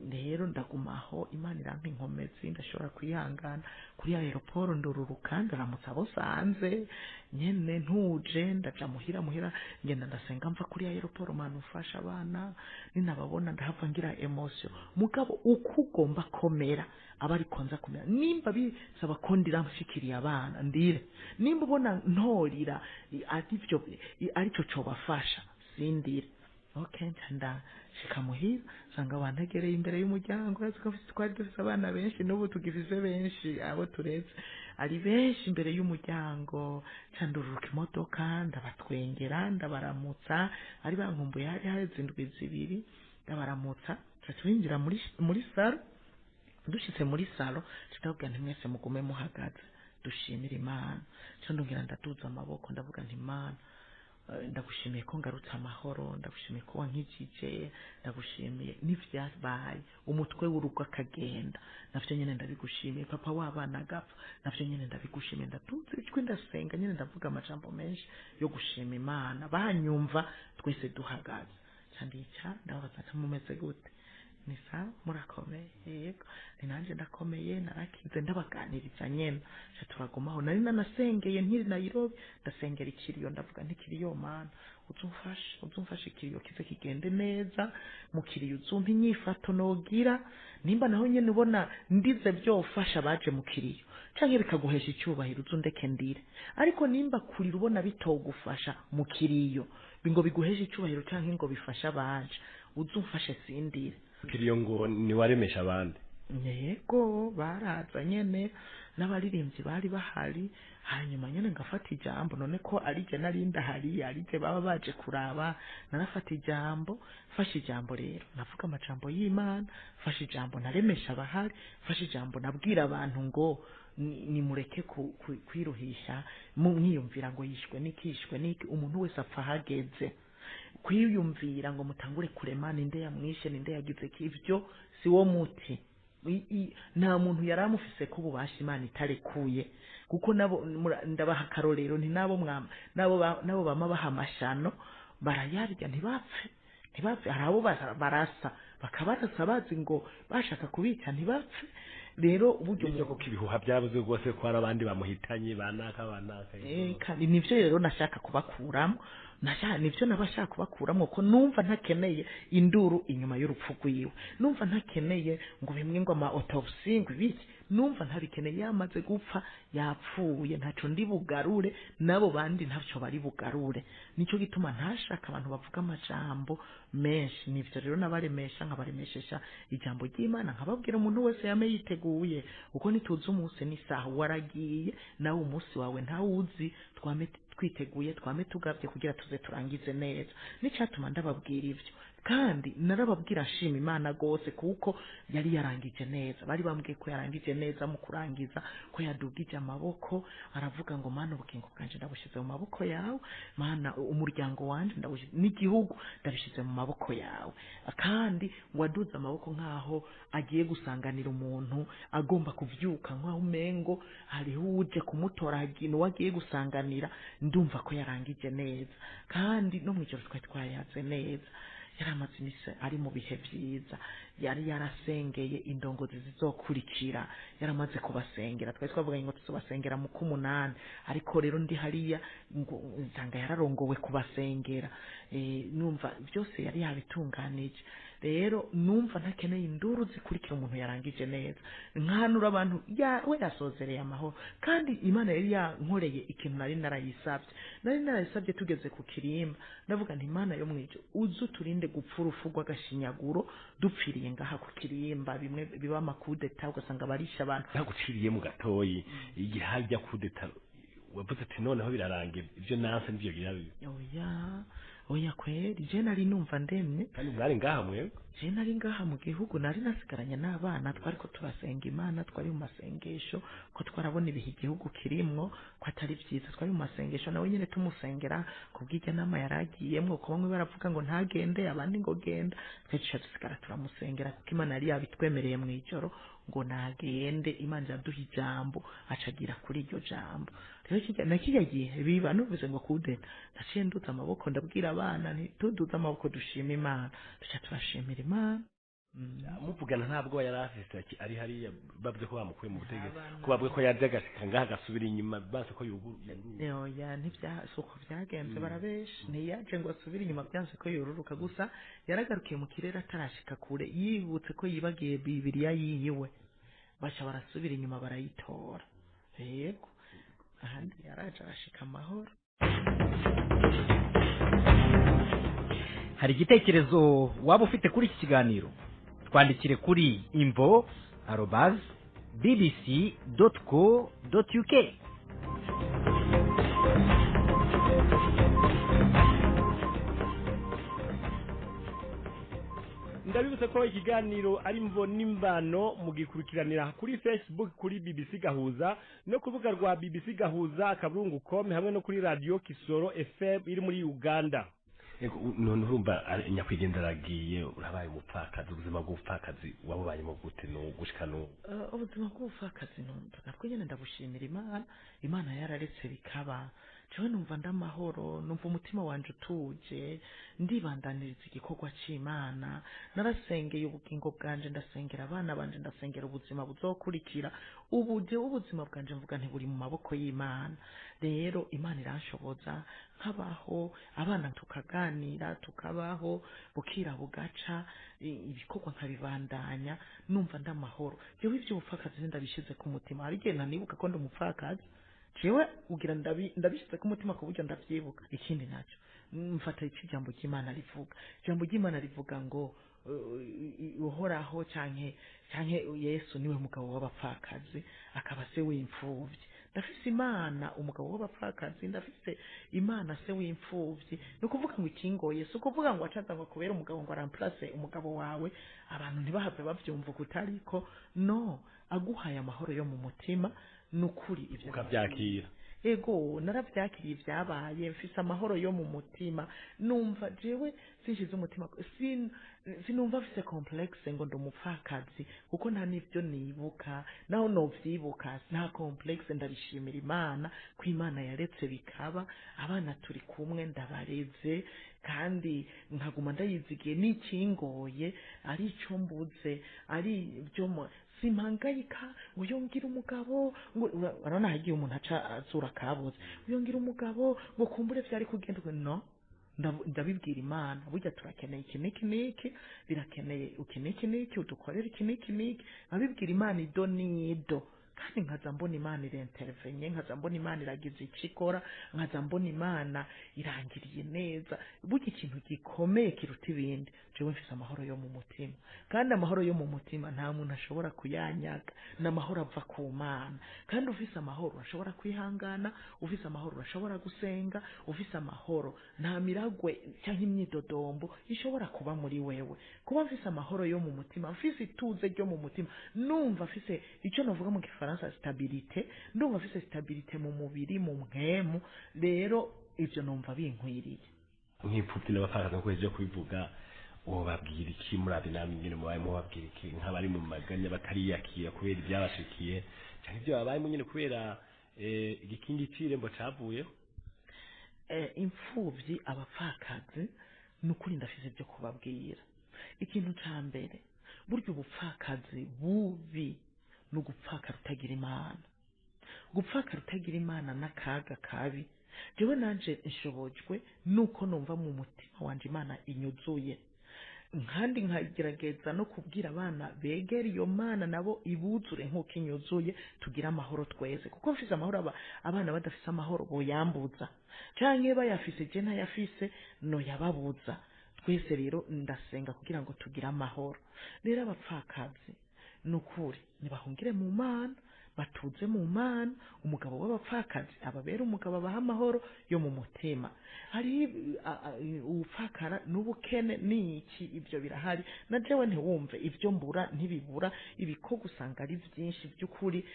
rero, ndagumaho, Imana irampa inkomezi, ndashobora kwihangana. Kuri aéroport ndururuka, ndaramutsa abo sanze nyene, ntuje, ndaja muhira. Muhira ngenda ndasenga mva kuri aéroport: "Mana, ufasha abana, ninababona ndahava ngira émotion, mugabo uko ugomba komera aba ariko nza kumera. Nimba bisaba ko ndira nshikiriye abana, ndire. Nimba ubona ntorira arivyo aricyo cobafasha, sindire." Okay, nca ndashika muhira, nsanga bantegereye imbere y'umuryango. Urazi ko twari dufise abana benshi, n'ubu tugifise benshi, abo turetse ari benshi imbere y'umuryango. Nca ndururuka imodoka, ndabatwengera, ndabaramutsa, ari bankumbuye, hari haheze indwi 2. Ndabaramutsa, tuca twinjira muri salon. Dushitse muri salon, ndababwira nti mwese mugume muhagaze, dushimire Imana. Nca ndongera ndaduza amaboko, ndavuga nti Imana, ndagushimiye ko ngarutse amahoro, ndagushimiye ko wankijije, ndagushimiye n'ivyabaye, umutwe w'urugo akagenda, navyo nyene ndabigushimiye, papa w'abana agapfa, navyo nyene ndabigushimiye. Ndaduza ijwi, ndasenga nyene, ndavuga amajambo menshi yo gushima Imana, banyumva twese duhagaze. Nca ndicara, ndababaza nti mumeze gute? Ni sawa, murakomeye? Yego. Ni nanje ndakomeye, narakize. Ndabaganiriza nyene, nca turagumaho. Nari nanasengeye nkiri Nairobi, ndasengera ikiriyo, ndavuga nti ikiriyo, Mana. Uzumfashe ikiriyo kize kigende neza. Mu kiriyo uzumpa inyifato nogira, nimba naho nyene ubona ndize byofasha baje mu kiriyo canke bikaguhesha icyubahiro, uzundeke ndire. Ariko nimba kurira ubona bitogufasha mu kiriyo, ngo biguheshe icyubahiro canke ngo bifashe abaje, uzumfashe sindire. Kiriyo ngo niwaremesha abandi? Yego, baraza nyene n'abaririmbyi bari bahari, hanyuma nyene ngafata ijambo. None ko arije nari ndahari, arije baba baje kuraba, narafata ijambo. Fashe ijambo rero navuga amajambo y'Imana, fashe ijambo naremesha abahari, fashe ijambo nabwira abantu ngo nimureke kwiruhisha mwiyumvira ngo yishwe n'iki, yishwe n'iki. Umuntu wese apfa ahageze. Kwiyumvira ngo mutangure kurema ninde yamwishe, ninde yagize iki, ivyo si wo muti. Nta muntu yari amufise ko ububasha Imana itarekuye, kuko nabo ndabaha akarorero, nti nabo mwama nabo bama baha amashano barayarya ntibapfe. Hari abo barasa bakabarasa bazi ngo bashaka kubica ntibapfe. Rero uburyo nibyo kuko ibihuha byabuze rwose ko hari abandi bamuhitanye banaka. Kandi nivyo rero nashaka kubakuramo, nivyo nabashaka kubakuramo, ko numva ntakeneye induru inyuma y'urupfu rwiwe, numva ntakeneye ngo bimwe ngo ama autopsy ngo ibiki, numva ntabikeneye. Yamaze gupfa yapfuye, ntaco ndi bugarure, nabo bandi ntacyo bari bugarure. Nico gituma ntashaka abantu bavuga amajambo menshi. Nivyo rero nabaremesha, nkabaremeshesha ijambo ry'Imana, nkababwira umuntu wese yame yiteguye, uko nituzi umunsi n'isaha. Waragiye nawe umunsi wawe ntawuzi, twame twiteguye, twame tugavye kugira tuze turangize neza. Nicatuma ndababwira ivyo, kandi narababwira nshima Imana gose, kuko yari yarangije neza. Bari bambwiye ko yarangije neza, mu kurangiza ko yadugije amaboko aravuga ngo Mana ubugingo bwanje ndabushize mu maboko yawe, Mana umuryango wanje ndabushize n'igihugu ndabishize mu maboko yawe. Kandi ngo aduze amaboko nkaho agiye gusanganira umuntu agomba kuvyuka, nkaho umengo hariho uje kumutora hagino wagiye gusanganira. Ndumva ko yarangije neza, kandi no mwijoro twari twayaze neza. Yari amaze iminsi ari mu bihe vyiza, yari yarasengeye indongozi zizokurikira, yaramaze kubasengera. Twari twavuganye ngo tuzobasengera mu k'umunani, ariko rero ndi hariya ngo nsanga yararongowe kubasengera. Numva byose yari yabitunganije. Rero numva ntakeneye induru zikurikira umuntu yarangije neza. Nkanura abantu we yasozereye amahoro, kandi Imana yari yankoreye ikintu nari narayisabye tugeze ku kirimba. Ndavuga nti Imana yo mwijo uzu turinde gupfa urupfu rw'agashinyaguro dupfiriye ngaha ku kirimba, bimwe biba amakudeta ugasanga barisha abantu. Naguciriye mu gatoyi igihe hajya kudeta, wavuze ati noneho birarangiye ibyo nanse nivyo gira bibi. Oya kweri, je nari numva ndemye. Kandi mwari ngaha mwebwe? Je nari ngaha mu gihugu, nari nasigaranye n'abana, twariko turasenga Imana, twari mu masengesho, ko twarabona ibihe igihugu kirimwo ko atari vyiza. Twari mu masengesho nawe nyene tumusengera kubw'irya nama yaragiyemwo, ko bamwe baravuga ngo ntagende abandi ngo genda, twe duca dusigara turamusengera, kuko Imana yari yabitwemereye mw'ijoro ngo nagende. Imana iraduha ijambo, acagira kuri iryo jambo. Rero na kirya gihe biba nuvuze ngo kudeta, naciye nduza amaboko ndabwira abana nti tuduze amaboko dushima Imana, duca turashimira Imana. Muvugana ntabwo yari afise ari hariya bavuze ko bamukuye mu butegetsi, ko bavuze ko yaje agashika ngaha agasubira inyuma, base ko yuguruye. Oya, ntibya suko byagenze, barabesha. Ntiyaje ngo asubire inyuma, byanse ko yoruruka gusa. Yaragarukiye mu kirere atarashika kure, yibutse ko yibagiye Bibiliya yiwe, baca barasubira inyuma barayitora. Yego, ahandi yaraje arashika amahoro. Hari igitekerezo waba ufite kuri iki kiganiro? Twandikire kuri imvo@bbc.co.uk. Ndabibutse ko ikiganiro ari Imvo n'Imvano, mugikurikiranira kuri Facebook kuri BBC Gahuza, no ku rubuga rwa BBC Gahuza akaburungu com, hamwe no kuri radio Kisoro FM iri muri Uganda. None urumva nyakwigendera aragiye, urabaye umupfakazi. Ubuzima bw'ubupfakazi wabubayemo gute no gushika n'ubu? Ubuzima bw'ubupfakazi numva nabwo nyene ndabushimira Imana. Imana yararetse bikaba. Jewe numva ndamahoro, numva umutima wanje utuje, ndibandaniriza igikorwa c'Imana. Narasengeye ubugingo bwanje, ndasengera abana banje, ndasengera ubuzima buzokurikira. Ubu jewe ubuzima bwanje mvuga ntiburi mu maboko y'Imana. Rero Imana iranshoboza nkabaho, abana tukaganira, tukabaho, bukira bugaca, ibikorwa nkabibandanya, numva ndamahoro. Jewe ivy'ubupfakazi ndabishize ku mutima. Hari igihe ntanibuka ko ndi umupfakazi, jewe ugira ndabishyize ku mutima ku buryo ndavyibuka. Ikindi nacyo mfata icyo ijambo ry'Imana rivuga. Ijambo ry'Imana rivuga ngo Uhoraho canke Yesu niwe mugabo w'abapfakazi, akaba se w'imfuvyi. Ndafise Imana umugabo w'abapfakazi, ndafise Imana se w'imfuvyi. Ni ukuvuga ngo ikingoye si ukuvuga ngo acaza ngo akubere umugabo, ngo aramplace umugabo wawe, abantu ntibahave bavyumva kutariko. No aguhaye amahoro yo mu mutima, nukuri ivyo ukavyakira. Ego, naravyakiriye ibyabaye, mfise amahoro yo mu mutima. Numva jewe sinshize umutima, sinumva mfise complexe ngo ndi umupfakazi, kuko nta n'ivyo nibuka. Naho novyibuka, nta complexe. Ndabishimira Imana ko Imana yaretse bikaba. Abana turi kumwe, ndabareze, kandi nkaguma ndayizigiye. N'ikingoye ari ico mbuze, ari ibyo simpangayika ngo yongere umugabo, ngo urabona hagiye umuntu aca azura kabuze, ngo yongere umugabo, ngo kumbure vyari kugenda uko. No ndabibwira Imana, burya turakeneye iki n'iki n'iki, birakeneye iki n'iki n'iki, udukorere iki n'iki n'iki. Nkabibwira Imana ido n'ido, kandi nkaza mbona Imana irintervenye, nkaza mbona Imana iragize icyo ikora, nkaza mbona Imana irangiriye neza. Burya ikintu gikomeye kiruta ibindi, jewe mfise amahoro yo mu mutima, kandi amahoro yo mu mutima nta muntu ashobora kuyanyaga. Ni amahoro ava ku Mana. Kandi ufise amahoro urashobora kwihangana, ufise amahoro urashobora gusenga, ufise amahoro nta miragwe cyangwa imyidodombo ishobora kuba muri wewe. Kuba mfise amahoro yo mu mutima, mfise ituze ryo mu mutima, numva mfise icyo navuga mu gifaransa stabilité, ndumva mfise stabilité mu mubiri, mu mpwemu. Rero ivyo numva binkwiriye. Nk'imfuvyi n'abapfakazi, nkuko uhejeje kubivuga, wobabwira iki? Murabe namwe ingene mubaye, mubabwira iki nk'abari mu maganya, batariyakira kubera ivyabashikiye canke ivyo babayemo nyene kubera igikingi c'irembo cavuyeho? Imfuvyi, abapfakazi, ni ukuri ndafise ibyo kubabwira. Ikintu ca mbere, burya ubupfakazi bubi ni ugupfakara utagira Imana. Gupfakara utagira Imana n'akaga kabi. Jewe nanje nshobojwe nuko numva mu mutima wanje Imana inyuzuye, kandi nkagerageza no kubwira abana begera iyo Mana nabo ibuzure nk'uko inyuzuye, tugire amahoro twese. Kuko mfise amahoro, abana badafise amahoro boyambuza, canke bayafise je ntayafise noyababuza. Twese rero ndasenga kugira ngo tugire amahoro. Rero abapfakazi, ni ukuri ntibahungire mu Mana, batuze mu Mana. Umugabo w'abapfakazi ababera umugabo, abaha amahoro yo mu mutima. Hari ubupfakara n'ubukene n'iki, ibyo birahari. Na jewe ntiwumve ibyo mbura, ntibibura. Ibikorwa usanga ari byinshi by'ukuri.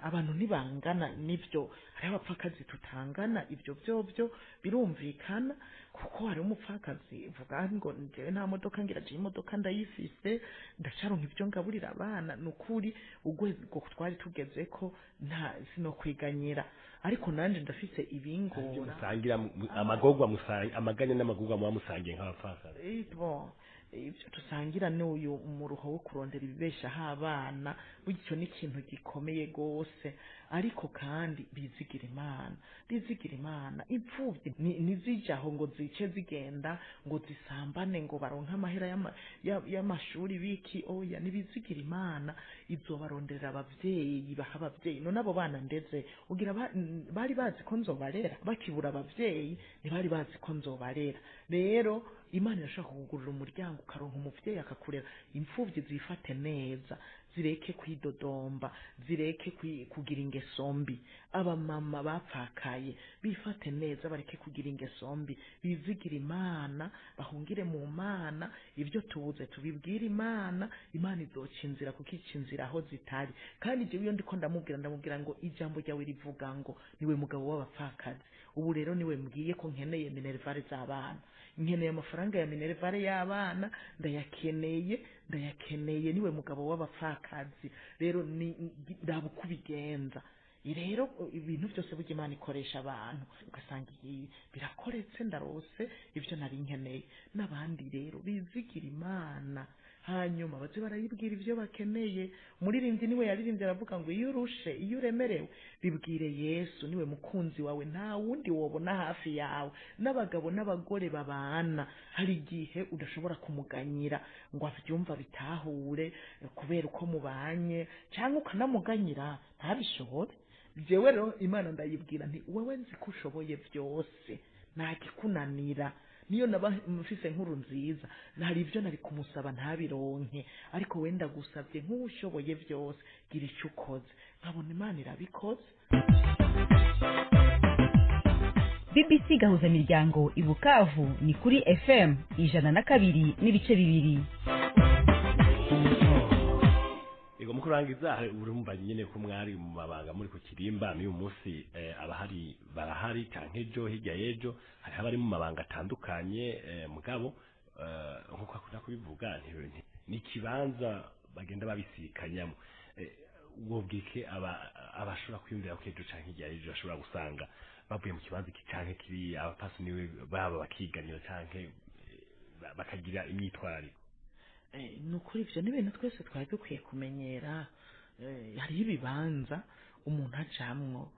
Abantu ntibangana, nibyo, hariho abapfakazi tutangana, ibyo byobyo birumvikana, kuko hari umupfakazi vuga ngo njyewe nta modoka ngira, je imodoka ndayifise, ndacaronka ibyo ngaburira abana. Ni ukuri urwego twari tugeze ko nta sinokwiganyira, ariko nanje ndafise ibingora. Musangira amagorwa, musangira amaganya n'amagorwa muba musangiye nk'abapfakazi. Bon, ibyo dusangira ni uyu umuruho wo kurondera ibibeshaho abana. Burya icyo ni ikintu gikomeye gose, ariko kandi bizigira Imana, bizigira Imana. Imfuvyi ntizijaho ngo zice zigenda ngo zisambane ngo baronke amahera y'amashuri biki. Oya, nibizigira Imana, izobaronderera abavyeyi, baha abavyeyi. None abo bana ndeze ugira bari bazi ko nzobarera? Bakibura abavyeyi ntibari bazi ko nzobarera. Rero Imana irashobora kukugurira umuryango, ukaronka umuvyeyi akakurera. Imfuvyi zifate neza, zireke kwidodomba, zireke kugira ingeso mbi. Abamama bapfakaye bifate neza, bareke kugira ingeso mbi, bizigira Imana, bahungire mu Mana. Ibyo tubuze tubibwire Imana, Imana izoca inzira, kuko ica inzira aho zitari. Kandi jewe iyo ndiko ndamubwira ngo ijambo ryawe rivuga ngo niwe mugabo w'abapfakazi. Ubu rero niwe mbwiye ko nkeneye minerval z'abana, nkeneye amafaranga ya minerval y'abana, ndayakeneye, ndayakeneye. Niwe mugabo w'abapfakazi, rero ni raba uko ubigenza. Rero ibintu byose burya Imana ikoresha abantu, ugasanga iyi birakoretse, ndarose ibyo nari nkeneye. N'abandi rero bizigira Imana, hanyuma baze barayibwira ibyo bakeneye. Umuririmbyi niwe yaririmbye aravuga ngo iyo urushe, iyo uremerewe, bibwire Yesu, niwe mukunzi wawe, nta wundi wobona hafi yawe. N'abagabo n'abagore babana, hari igihe udashobora kumuganyira ngo abyumva bitahure kubera uko mubanye, cyangwa ukanamuganyira ntabishobore. Jewe rero Imana ndayibwira nti wowe nzi ko ushoboye byose, nta kikunanira. Niyo naba mfise inkuru nziza, hari ibyo nari kumusaba ntabironke, ariko wenda gusabye nk'ushoboye byose, gira icyo ukoze, nkabona Imana irabikoze. BBC Gahuza Miryango i Bukavu ni kuri FM 102.2. Ego, mu kurangiza, urumva nyene ko mwari mu mabanga muri ku kirimba n'uyu munsi, abahari barahari canke ejo hirya y'ejo hari abari mu mabanga atandukanye, mugabo nkuko akunda kubivuga ni ikibanza bagenda babisikanyamo. Wobwike abashobora kwiyumvira ko ejo canke hirya y'ejo bashobora gusanga bavuye mu kibanza iki canke kiriya, abapasoni baba bakiganira canke bakagira imyitwarariko. Ni ukuri ibyo ni ibintu twese twari dukwiye kumenyera. Hariho ibibanza umuntu ajamwo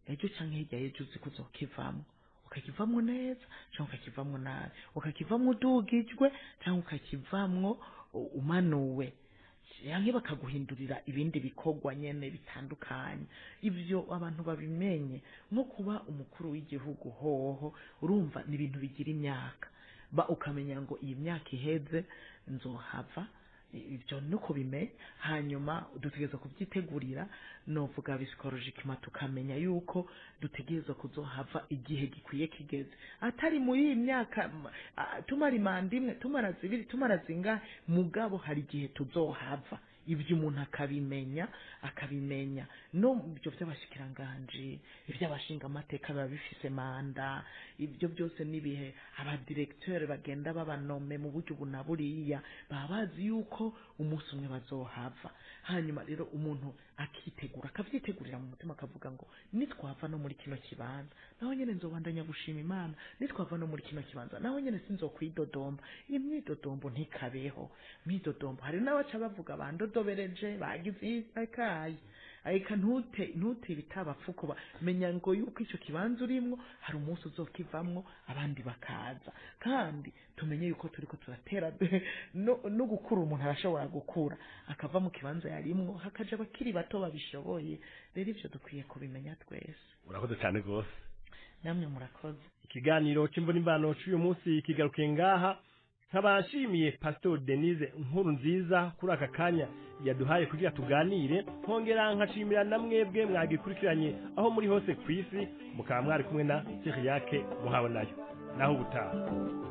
ejo canke hirya y'ejo uzi ko uzokivamwo, ukakivamwo neza canke ukakivamwo nabi, ukakivamwo udugijwe canke ukakivamwo umanuwe, canke bakaguhindurira ibindi bikorwa nyene bitandukanye. Ivyo abantu babimenye. Nko kuba umukuru w'igihugu hoho, urumva ni ibintu bigira imyaka, ba ukamenya ngo iyi myaka iheze nzohava. Ibyo nuko bimenya, hanyuma dutegerezwa kubyitegurira, novuga psychologiquement tukamenya yuko dutegerezwa kuzohava igihe gikwiye kigeze, atari muri iyi myaka tumara imanda imwe, tumara zibiri, tumara zingahe, mugabo hari igihe tuzohava. Ibyo umuntu akabimenya. No ibyo by'abashikiranganji, iby'abashinga amateka biba bifise manda, ibyo byose n'ibihe abadirecteur bagenda babanome mu buryo ubu na buriya, baba bazi yuko umunsi umwe bazohava. Hanyuma rero umuntu akitegura, akavyitegurira mu mutima, akavuga ngo nitwava no muri kino kibanza naho nyene nzobandanya gushima Imana, nitwava no muri kino kibanza naho nyene sinzokwidodomba. Imyidodombo ntikabeho, mwidodombo. Hari n'abaca bavuga bandodobereje, bagize akayi. Ariko ntute ibitabapfuko, menya ngo yuko icyo kibanza urimwo hari umunsi uzokivamwo abandi bakaza. Kandi tumenye yuko turiko turatera no gukura, umuntu arashobora gukura akava mu kibanza yarimwo, hakaja abakiri bato babishoboye. Rero ivyo dukwiye kubimenya twese. Urakoze cyane rwose. Namwe murakoze. Ikiganiro c'Imvuna Imvano c'uyu munsi kigarukiye ngaha. Nkabashimiye Pastor Denise Nkuru Nziza kuri aka kanya yaduhaye kugira tuganire, nkongera nkashimira na mwebwe mwagikurikiranye aho muri hose ku isi, mukaba mwari kumwe na Cyriaque Muhabonayo. Naho ubutaha.